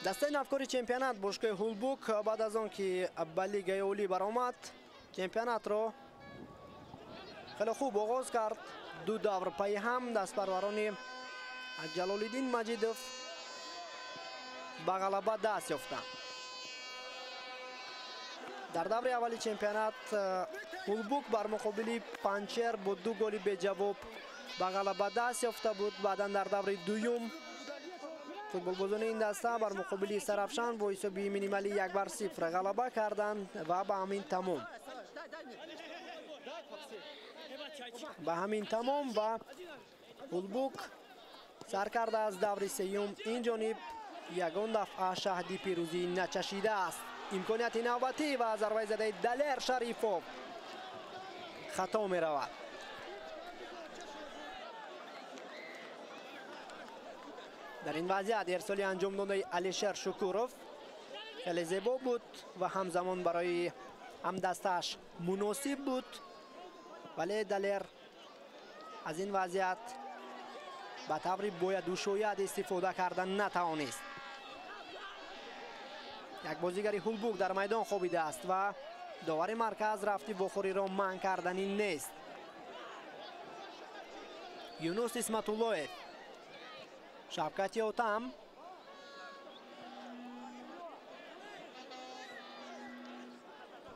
Дастаи навкори чемпионат бошгоҳи Ҳулбук баъд аз он ки ба лигаи олӣ баромад, чемпионатро хеле хуб оғоз кард. Ду давр пайи ҳам дастпарварони Ҷалолиддин Маҷидов ба ғалаба даст ёфтанд. Дар даври аввали чемпионат Ҳулбук бар муқобили Панчер бо 2 голи беҷавоб ба ғалаба даст ёфта буд. Баъдан дар даври дуюм футболбозони ин даста бар муқобили Сарафшан бо ҳисоби минималӣ 1-0 ғалаба карданд ва ба ҳамин тамом. Ба ҳамин тамом ва Ҳулбук сар карда аз даври сеюм ин ҷониб ягон дафъа шаҳди пирӯзӣ начашидааст. Имконияти навбатӣ ва зарбаи задаи Далер Шарифов хато меравад. Дар ин вазъият ирсоли анҷомдодаи Алишер Шукуров хеле зебо буд ва ҳамзамон барои ҳамдастааш муносиб буд, вале Далер аз ин вазъият ба таври бояду шояд истифода карда натавонист. Як бозигари Ҳулбук дар майдон хобидааст ва довари марказ рафти вохӯриро манъ карданӣ нест. Юнус Исматуллоев, Шавкати Отам,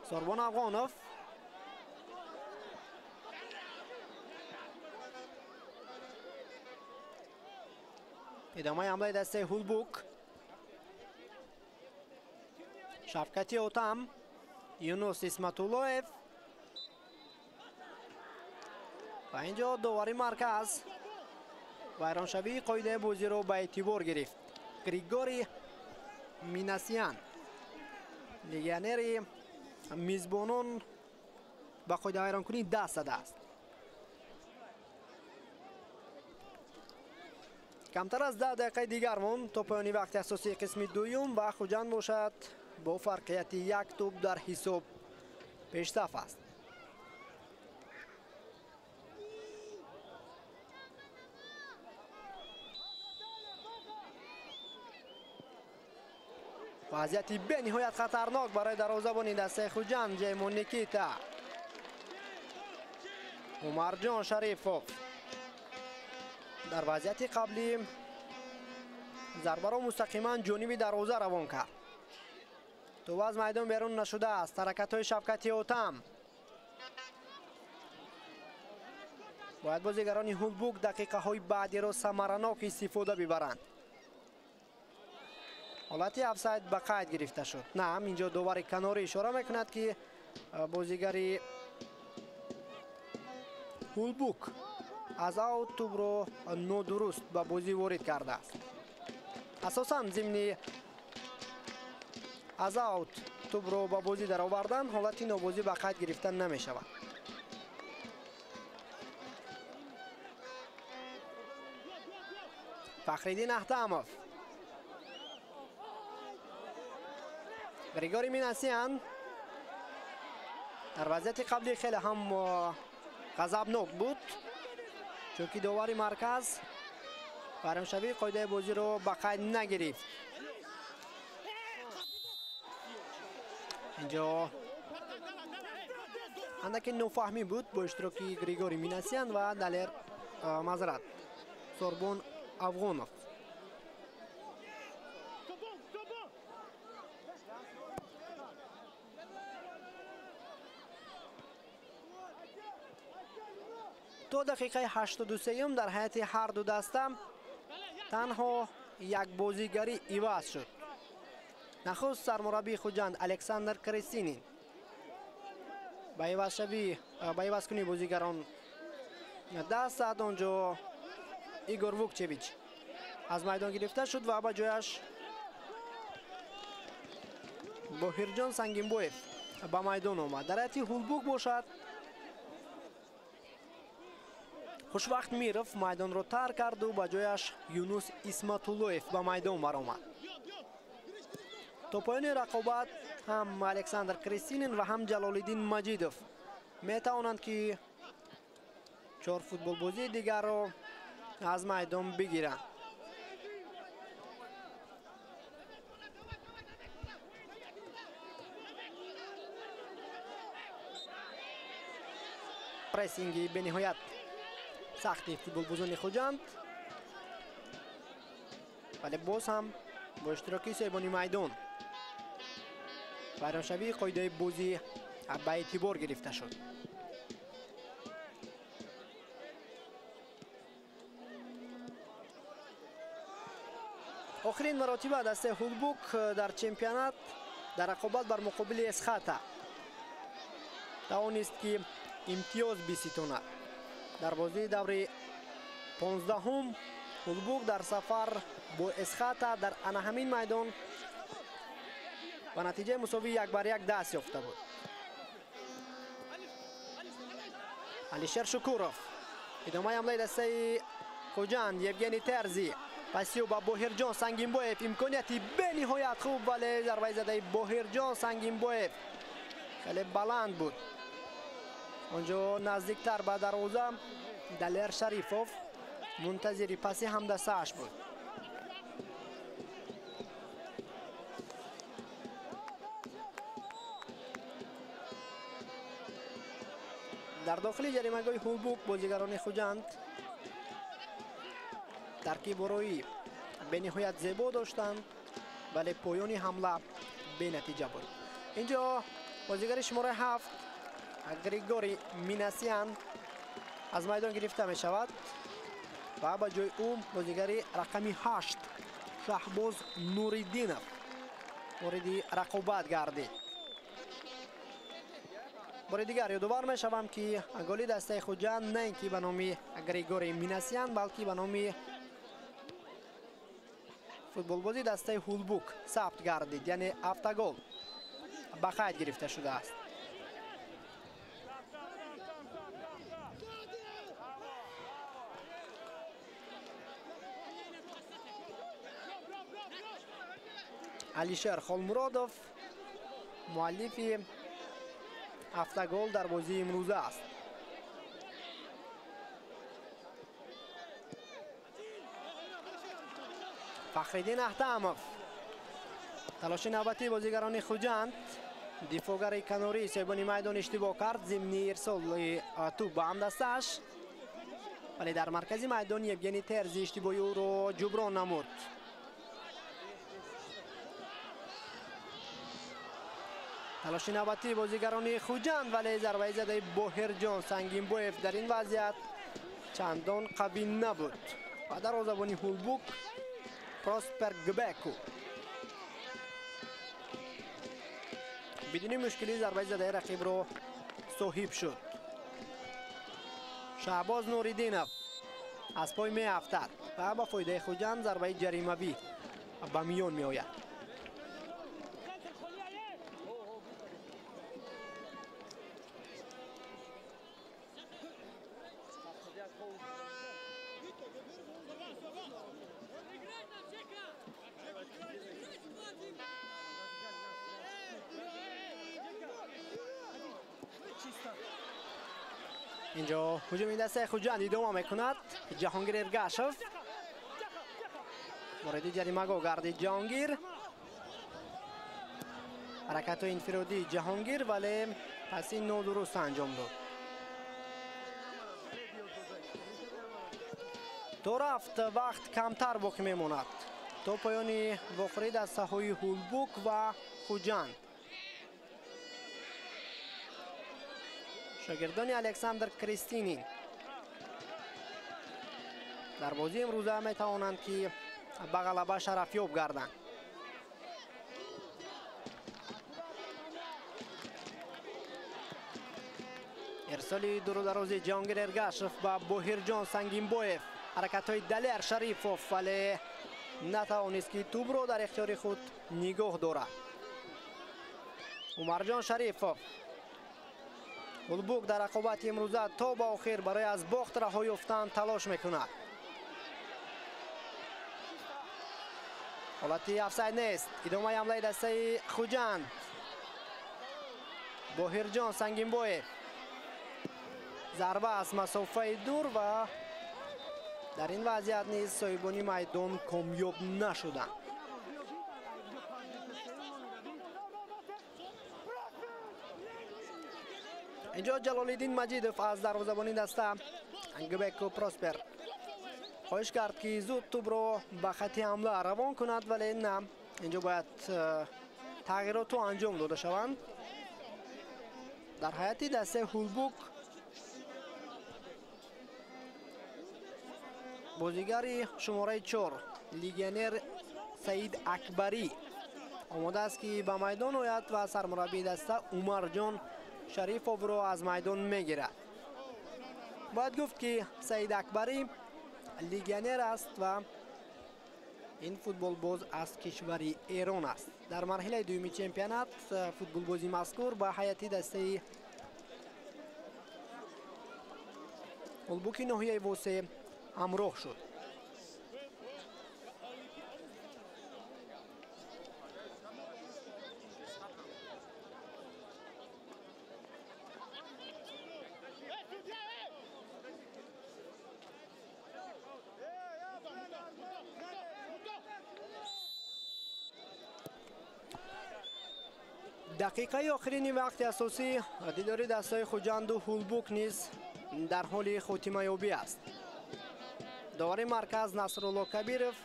Сорбон Афғонов, идомаи ҳамлаи дастаи Ҳулбук, Шавкати Отам, Юнус Исматуллоев ва инҷо довари марказ вайроншавии қоидаи бозиро ба эътибор гирифт. Григорий Минасян, легионери мизбонон, ба қоидавайронкунӣ даст задааст. Камтар аз 10 дақиқаи дигар монд то поёни вақти асосии қисми дуюм ва Хуҷанд бошад бо фарқияти як тӯб дар ҳисоб пешсаф аст. Вазъияти бениҳоят хатарнок барои дарвозабони дастаи Хуҷанд Ҷеймон Никита. Умарҷон Шарифов дар вазъияти қаблӣ зарбаро мустақиман ҷониби дарвоза равон кард. Тӯб аз майдон берун нашудааст. Ҳаракатҳои Шавкати Отам. Бояд бозигарони Ҳулбук дақиқаҳои баъдиро самаранок истифода бибаранд. Ҳолати офсайд ба қайд гирифта шуд. Наам, инҷо довари канорӣ ишора мекунад, ки бозигари Ҳулбук аз аут тӯбро нодуруст ба бозӣ ворид кардааст. Асосан зимни аз аут тӯбро ба бозӣ даровардан ҳолати нобозӣ ба қайд гирифта намешавад. Фахриддин Аҳтамов, Григорий Минасян дар вазъияти қаблӣ хеле ҳам ғазабнок буд, чунки довари марказ вайроншавии қоидаи бозиро ба қайд нагирифт. Инҷо андаке нофаҳмӣ буд бо иштироки Григорий Минасян ва Далер Мазрат Сорбон Афғонов. То дақиқаи 83 дар ҳайати ҳар ду даста танҳо як бозигарӣ иваз шуд. Нахуст сармураббии Хуҷанд Александр Крестинин ба ивазкунии бозигарон даст зад. Онҷо Игор Вукчевич аз майдон гирифта шуд ва ба ҷояш Боҳирҷон Сангинбоев ба майдон омад. Дар ҳайати Ҳулбук бошад Хушвақт Миров майдонро тарк карду ба ҷояш Юнус Исматуллоев ба майдон баромад. То поёни рақобат ҳам Александр Крестинин ва ҳам Ҷалолиддин Маҷидов метавонанд, ки 4 футболбозии дигарро аз майдон бигиранд. Прессинги бениҳоят сахти футболбозони Хуҷанд, вале боз ҳам бо иштироки соҳибони майдон вайроншавии қоидаи бозӣ ба эътибор гирифта шуд. Охирин маротиба дастаи Ҳулбук дар чемпионат дар рақобат бар муқобили Эсхата тавонист, ки имтиёз биситонад. Дар бозии даври 15-ум Ҳулбук дар сафар бо Эсхата дар ана ҳамин майдон ба натиҷаи мусовӣ 1-1 даст ёфта буд. Алишер Шукуров, идомаи ҳамлаи дастаи Хуҷанд, Евгений Терзи, пасиё ба Боҳирҷон Сангинбоев, имконияти бениҳоят хуб, вале зарбаи задаи Боҳирҷон Сангинбоев хеле баланд буд. Онҷо наздиктар ба дарвоза Далер Шарифов мунтазири паси ҳамдастааш буд. Дар дохили ҷаримагоҳи Ҳулбук бозигарони Хуҷанд таркибороӣ бениҳоят зебо доштанд, вале поёни ҳамла бенатиҷа буд. Инҷо бозигари шумораи 7 Григорий Минасян аз майдон гирифта мешавад ва ба ҷои ӯ бозигари рақами 8 Шаҳбоз Нуриддинов вориди рақобат гардид. Бори дигар ёдовар мешавам, ки голи дастаи Хуҷанд на ин ки ба номи Григорий Минасян, балки ба номи футболбози дастаи Ҳулбук сабт гардид, яъне автогол ба қайд гирифта шудааст. Алишер Холмуродов муаллифи автогол дар бозии имрӯза аст. Фахриддин Аҳтамов, талоши навбатии бозигарони Хуҷанд. Дифоъгари канории соҳибони майдон иштибоҳ кард зимни ирсоли тӯб ба ҳамдастааш, вале дар маркази майдон Евгений Терзи иштибоҳи ӯро ҷуброн намуд. Талоши навбатии бозигарони Хуҷанд, вале зарбаи задаи Боҳирҷон Сангинбоев дар ин вазъият чандон қавӣ набуд ва дарвозабони Ҳулбук Проспер Гбеку бидуни мушкилӣ зарбаи задаи рақибро соҳиб шуд. Шаҳбоз Нуриддинов аз пой меафтад ва ба фоидаи Хуҷанд зарбаи ҷаримавӣ ба миён меояд. Инҷо ҳуҷуми дастаи Хуҷанд идома мекунад. Ҷаҳонгир Эргашев вориди ҷаримагоҳ гардид. Ҷаҳонгир, ҳаракатҳои инфиродии Ҷаҳонгир, вале паси нодуруст анҷом дод. То рафт вақт камтар боқӣ мемонад то поёни вохӯрии дастаҳои Ҳулбук ва Хуҷанд. Шогирдони Александр Кристинин дар бозии имрӯза метавонанд, ки ба ғалаба шарафёб гарданд. Ирсоли дурударози Ҷаҳонгир Эргашев ба Боҳирҷон Сангинбоев, ҳаракатҳои Далер Шарифов, вале натавонист, ки тӯбро дар ихтиёри худ нигоҳ дорад. Умарҷон Шарифов. Ҳулбук дар рақобати имрӯза то ба охир барои аз бохт раҳо ёфтан талош мекунад. Ҳолати офсайд нест. Идомаи ҳамлаи дастаи Хуҷанд. Боҳирҷон Сангинбоев, зарба аз масофаи дур ва дар ин вазъият низ соҳибони майдон комёб нашуданд. Инҷо Ҷалолиддин Маҷидов аз дарвозабони даста Гбеку Проспер хоҳиш кард, ки зуд тӯбро ба хати ҳамла равон кунад, вале на, инҷо бояд тағйиротҳо анҷом дода шаванд. Дар ҳайати дастаи Ҳулбук бозигари шумораи 4 легионер Саид Акбарӣ омода аст, ки ба майдон ояд ва сармураббии даста Умарҷон Шарифовро аз майдон мегирад. Бояд гуфт, ки Саид Акбарӣ легионер аст ва ин футболбоз аз кишвари Эрон аст. Дар марҳилаи дуюми чемпионат футболбози мазкур ба ҳайати дастаи Ҳулбуки ноҳияи Восе ҳамроҳ шуд. Дақиқаи охирини вақти асосӣ дидори дастаи Хуҷанду Ҳулбук низ дар ҳоли хотимаёбӣ аст. Довари марказ Насрулло Кабиров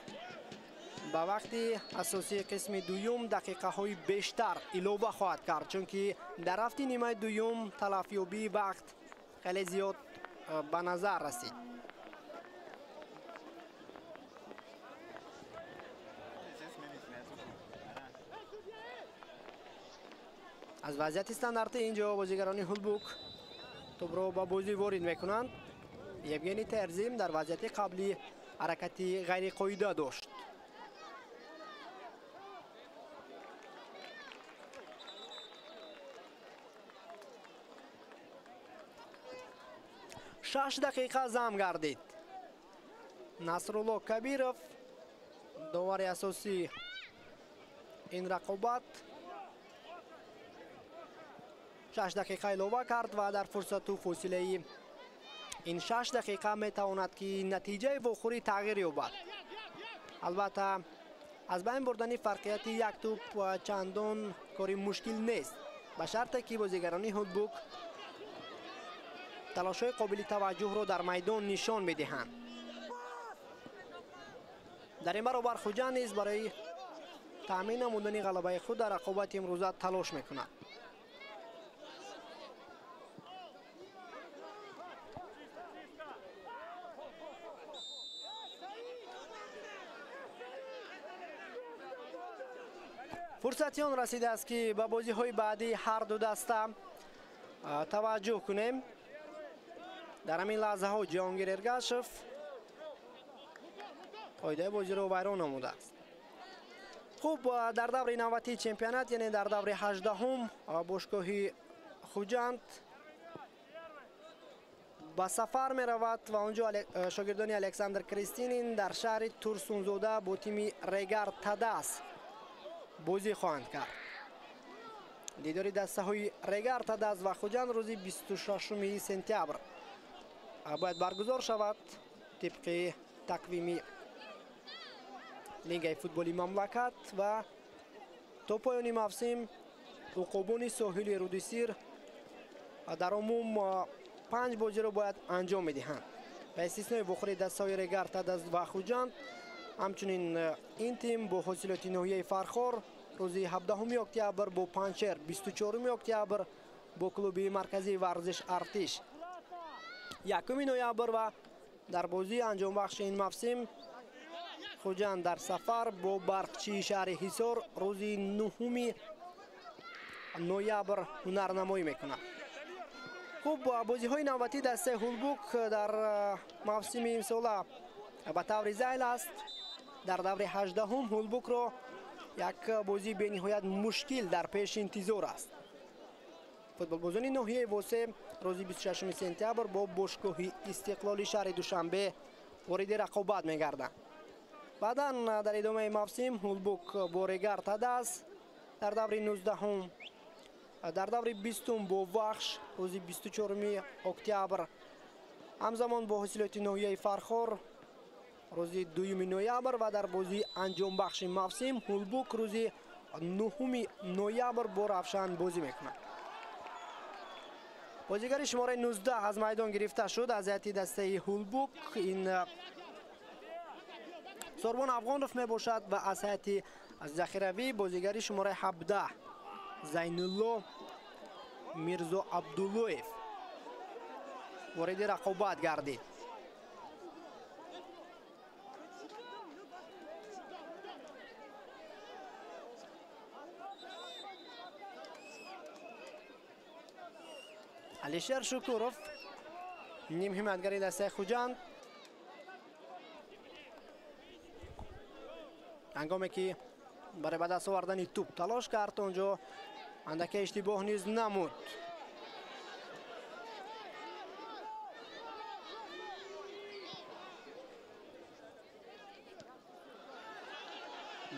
ба вақти асосии қисми дуюм дақиқаҳои бештар илова хоҳад кард, чунки дар рафти нимаи дуюм талафёбии вақт хеле зиёд ба назар расид. Аз вазъияти стандартӣ инҷо бозигарони Ҳулбук тӯбро ба бозӣ ворид мекунанд. Евгений Терзим дар вазъияти қаблӣ ҳаракати ғайриқоида дошт. Шаш дақиқа зам гардид. Насрулло Кабиров, довари асосии ин рақобат, 6 дақиқа илова кард ва дар фурсату фосилаи ин 6 дақиқа метавонад ки натиҷаи вохӯрӣ тағйир ёбад. Албатта аз байн бурдани фарқияти як тӯб чандон кори мушкил нест, ба шарте ки бозигарони Ҳулбук талошҳои қобили таваҷҷӯҳро дар майдон нишон медиҳанд. Дар ин баробар Хуҷанд низ барои таъмин намудани ғалабаи худ дар рақобати имрӯза талош мекунад. Фурсати он расидааст ки ба бозиҳои баъдии ҳар ду даста таваҷҷӯҳ кунем. Дар ҳамин лаҳзаҳо Ҷаҳонгир Эргашев қоидаи бозиро вайрон намудааст. Хуб, дар даври навбатии чемпионат, яъне дар даври 18-ум, бошгоҳи Хуҷанд ба сафар меравад ва онҷо шогирдони Александр Кристинин дар шаҳри Турсунзода бо тими Регар Тадас бозӣ хоҳанд кард. Дидори дастаҳои Регар Тадас ва Хуҷанд рӯзи 26 сентябр бояд баргузор шавад тибқи тақвими лигаи футболи мамлакат ва то поёни мавсим уқобони соҳили Рудисир дар умум 5 бозиро бояд анҷом медиҳанд. Ба истиснои вохӯрии дастаҳои Регар Тадас ва Хуҷанд, ҳамчунин ин тим бо ҳосилоти ноҳияи Фархор рӯзи 17 октябр, бо Панҷшер 24 октябр, бо клуби марказии варзиш Артиш 1 ноябр ва дар бозии анҷомбахши ин мавсим Хуҷанд дар сафар бо Барқчии шаҳри Ҳисор рӯзи 9 ноябр ҳунарнамоӣ мекунад. Хуб, бозиҳои навбатии дастаи Ҳулбук дар мавсими имсола ба таври зайл аст. Дар даври 18-ум Ҳулбукро як бозии бениҳоят мушкил дар пеш интизор аст. Футболбозони ноҳияи Восе рӯзи 26 сентябр бо бошгоҳи Истиқлоли шаҳри Душанбе вориди рақобат мегарданд. Баъдан дар идомаи мавсим Ҳулбук бо Регар Тадас дар даври 19-ум, дар даври 20-ум бо Вахш рӯзи 24 октябр, ҳамзамон бо ҳосилоти ноҳияи Фархор рӯзи 2 ноябр ва дар бозии анҷомбахши мавсим Ҳулбук рӯзи 9 ноябр бо Равшан бозӣ мекунад. Бозигари шумораи 19 аз майдон гирифта шуд аз ҳайати дастаи Ҳулбук. Ин Сорбон Афғонов мебошад ва аз ҳайати захиравӣ бозигари шумораи 17 Зайнулло Мирзо Абдуллоев вориди рақобат гардид. Алишер Шукуров, нимҳимоятгари дастаи Хуҷанд, ҳангоме ки барои ба даст овардани тӯб талош кард, онҷо андаке иштибоҳ низ намуд.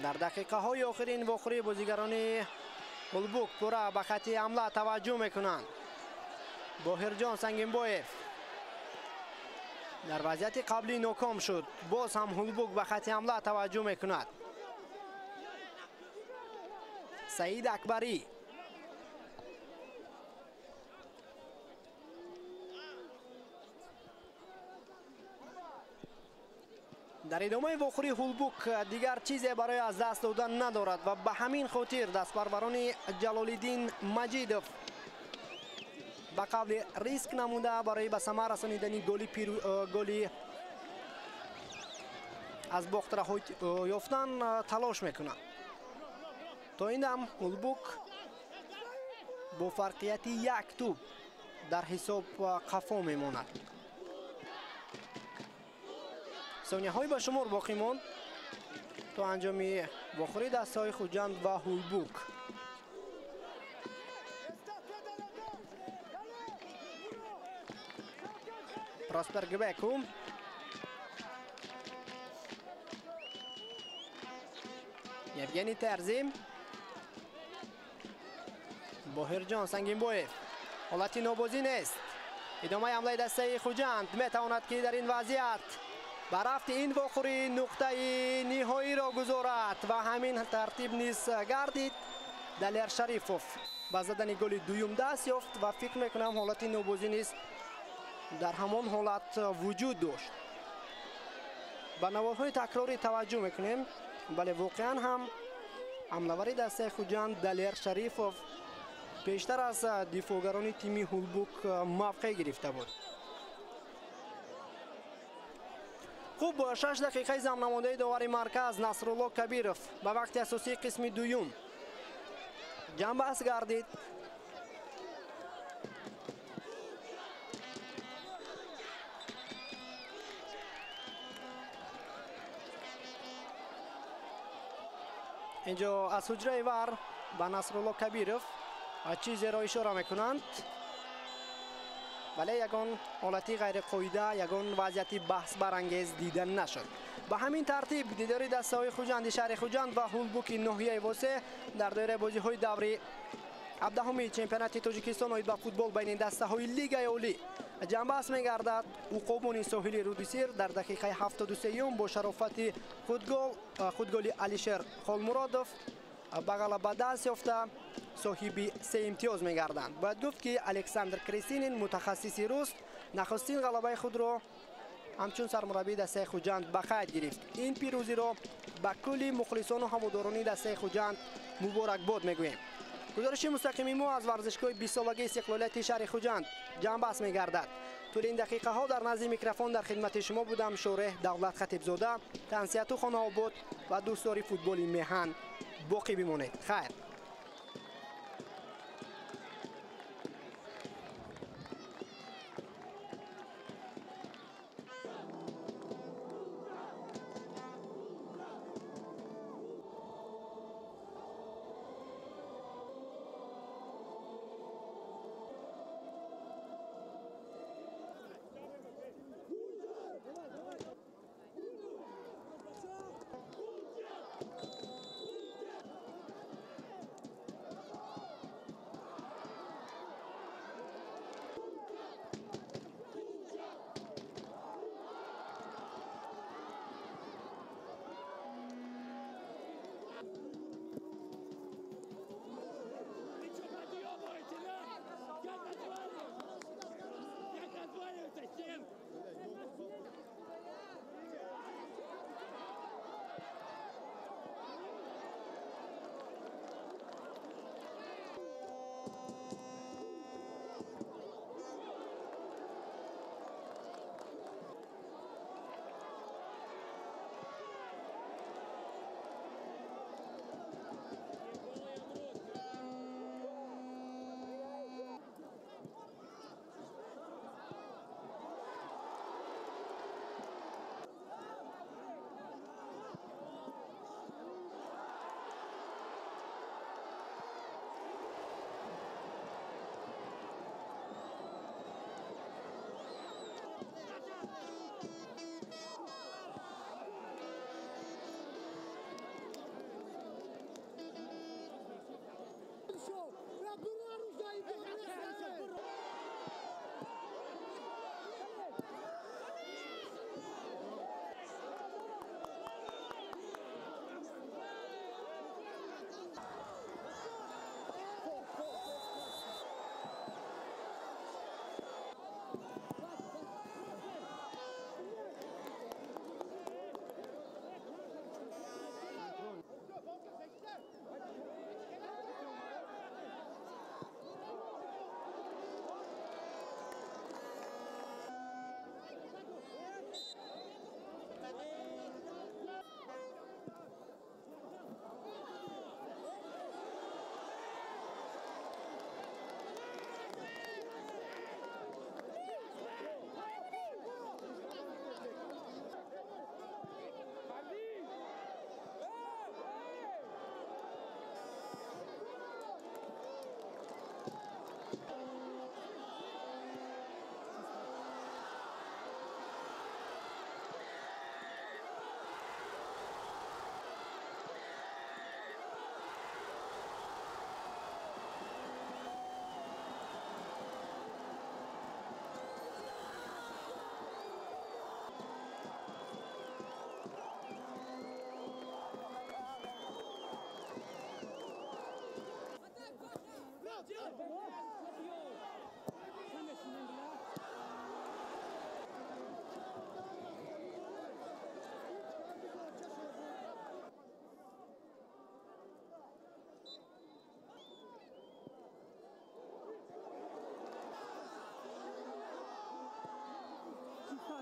Дар дақиқаҳои охирин вохӯрии бозигарони Ҳулбук пурра ба хати ҳамла таваҷҷӯҳ мекунанд. Боҳирҷон Сангинбоев дар вазъияти қаблӣ ноком шуд. Боз ҳам Ҳулбук ба хати ҳамла таваҷҷӯҳ мекунад. Саид Акбарӣ Дар идомаи вохӯрии Ҳулбук дигар чизе барои аз даст додан надорад ва ба ҳамин хотир дастпарварони Ҷалолиддин Маҷидов ба қавли риск намуда барои ба самар расонидани голи аз бохт раҳо ёфтан талош мекунанд. То ин дам Ҳулбук бо фарқияти як тӯб дар ҳисоб қафо мемонад. Сонияҳои ба шумор боқӣ монд то анҷоми вохӯрии дастаҳои Хуҷанд ва Ҳулбук. Проспер Гбеку Евгений Терзи, Боҳирҷон Сангинбоев. Ҳолати нобозӣ нест. Идомаи ҳамлаи дастаи Хуҷанд метавонад ки дар ин вазъият ба рафти ин вохӯрӣ нуқтаи ниҳоиро гузорад ва ҳамин тартиб низ гардид. Далер Шарифов ба задани голи дуюм даст ёфт ва фикр мекунам ҳолати нобозӣ низ дар ҳамон ҳолат вуҷуд дошт. Ба наворҳои такрорӣ таваҷҷӯҳ мекунем. Бале, воқеан ҳам ҳамлавари дастаи Хуҷанд Далер Шарифов пештар аз дифоъгарони тими Ҳулбук мавқеъ гирифта буд. Хуб, 6 дақиқаи замнамондаи довари марказ Насрулло Кабиров ба вақти асосии қисми дуюм ҷамъбаст гардид. Инҷо аз ҳуҷраи вар ба Насрулло Кабиров чизеро ишора мекунанд, вале ягон ҳолати ғайриқоида, ягон вазъияти баҳсбарангез дида нашуд. Ба ҳамин тартиб дидори дастаҳои Хуҷанди шаҳри Хуҷанд ва Ҳулбуки ноҳияи Восеъ дар доираи бозиҳои даври 17-уми чемпионати Тоҷикистон оид ба футбол байни дастаҳои Лигаи Олӣ ҷамъбаст мегардад. Уқобони соҳили Рудисир дар дақиқаи 73-юм бо шарофати худголи Алишер Холмуродов ба ғалаба даст ёфта соҳиби 3 имтиёз мегарданд. Бояд гуфт ки Александр Крестинин, мутахассиси рус, нахустин ғалабаи худро ҳамчун сармураббии дастаи Хуҷанд ба қайд гирифт. Ин пирӯзиро ба кулли мухлисону ҳаводорони дастаи Хуҷанд муборакбод мегӯем. Гузориши мустақими мо аз варзишгоҳи 20-солагии истиқлолияти шаҳри Хуҷанд ҷамъбаст мегардад. Тӯли ин дақиқаҳо дар назди микрофон дар хидмати шумо будам Шореҳ Давлат Хатибзода. Тансиҳату хонаобод ва дӯстдори футболи меҳан боқӣ бимонед. Хайр.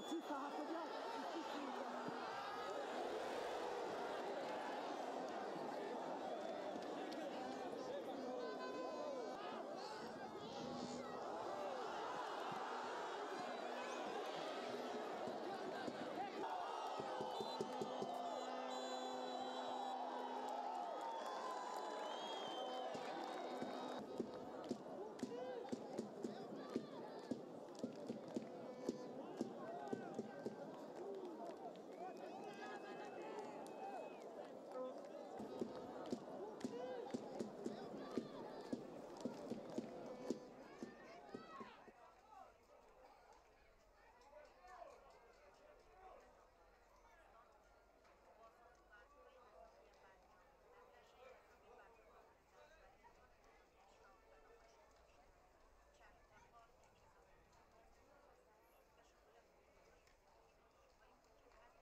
371.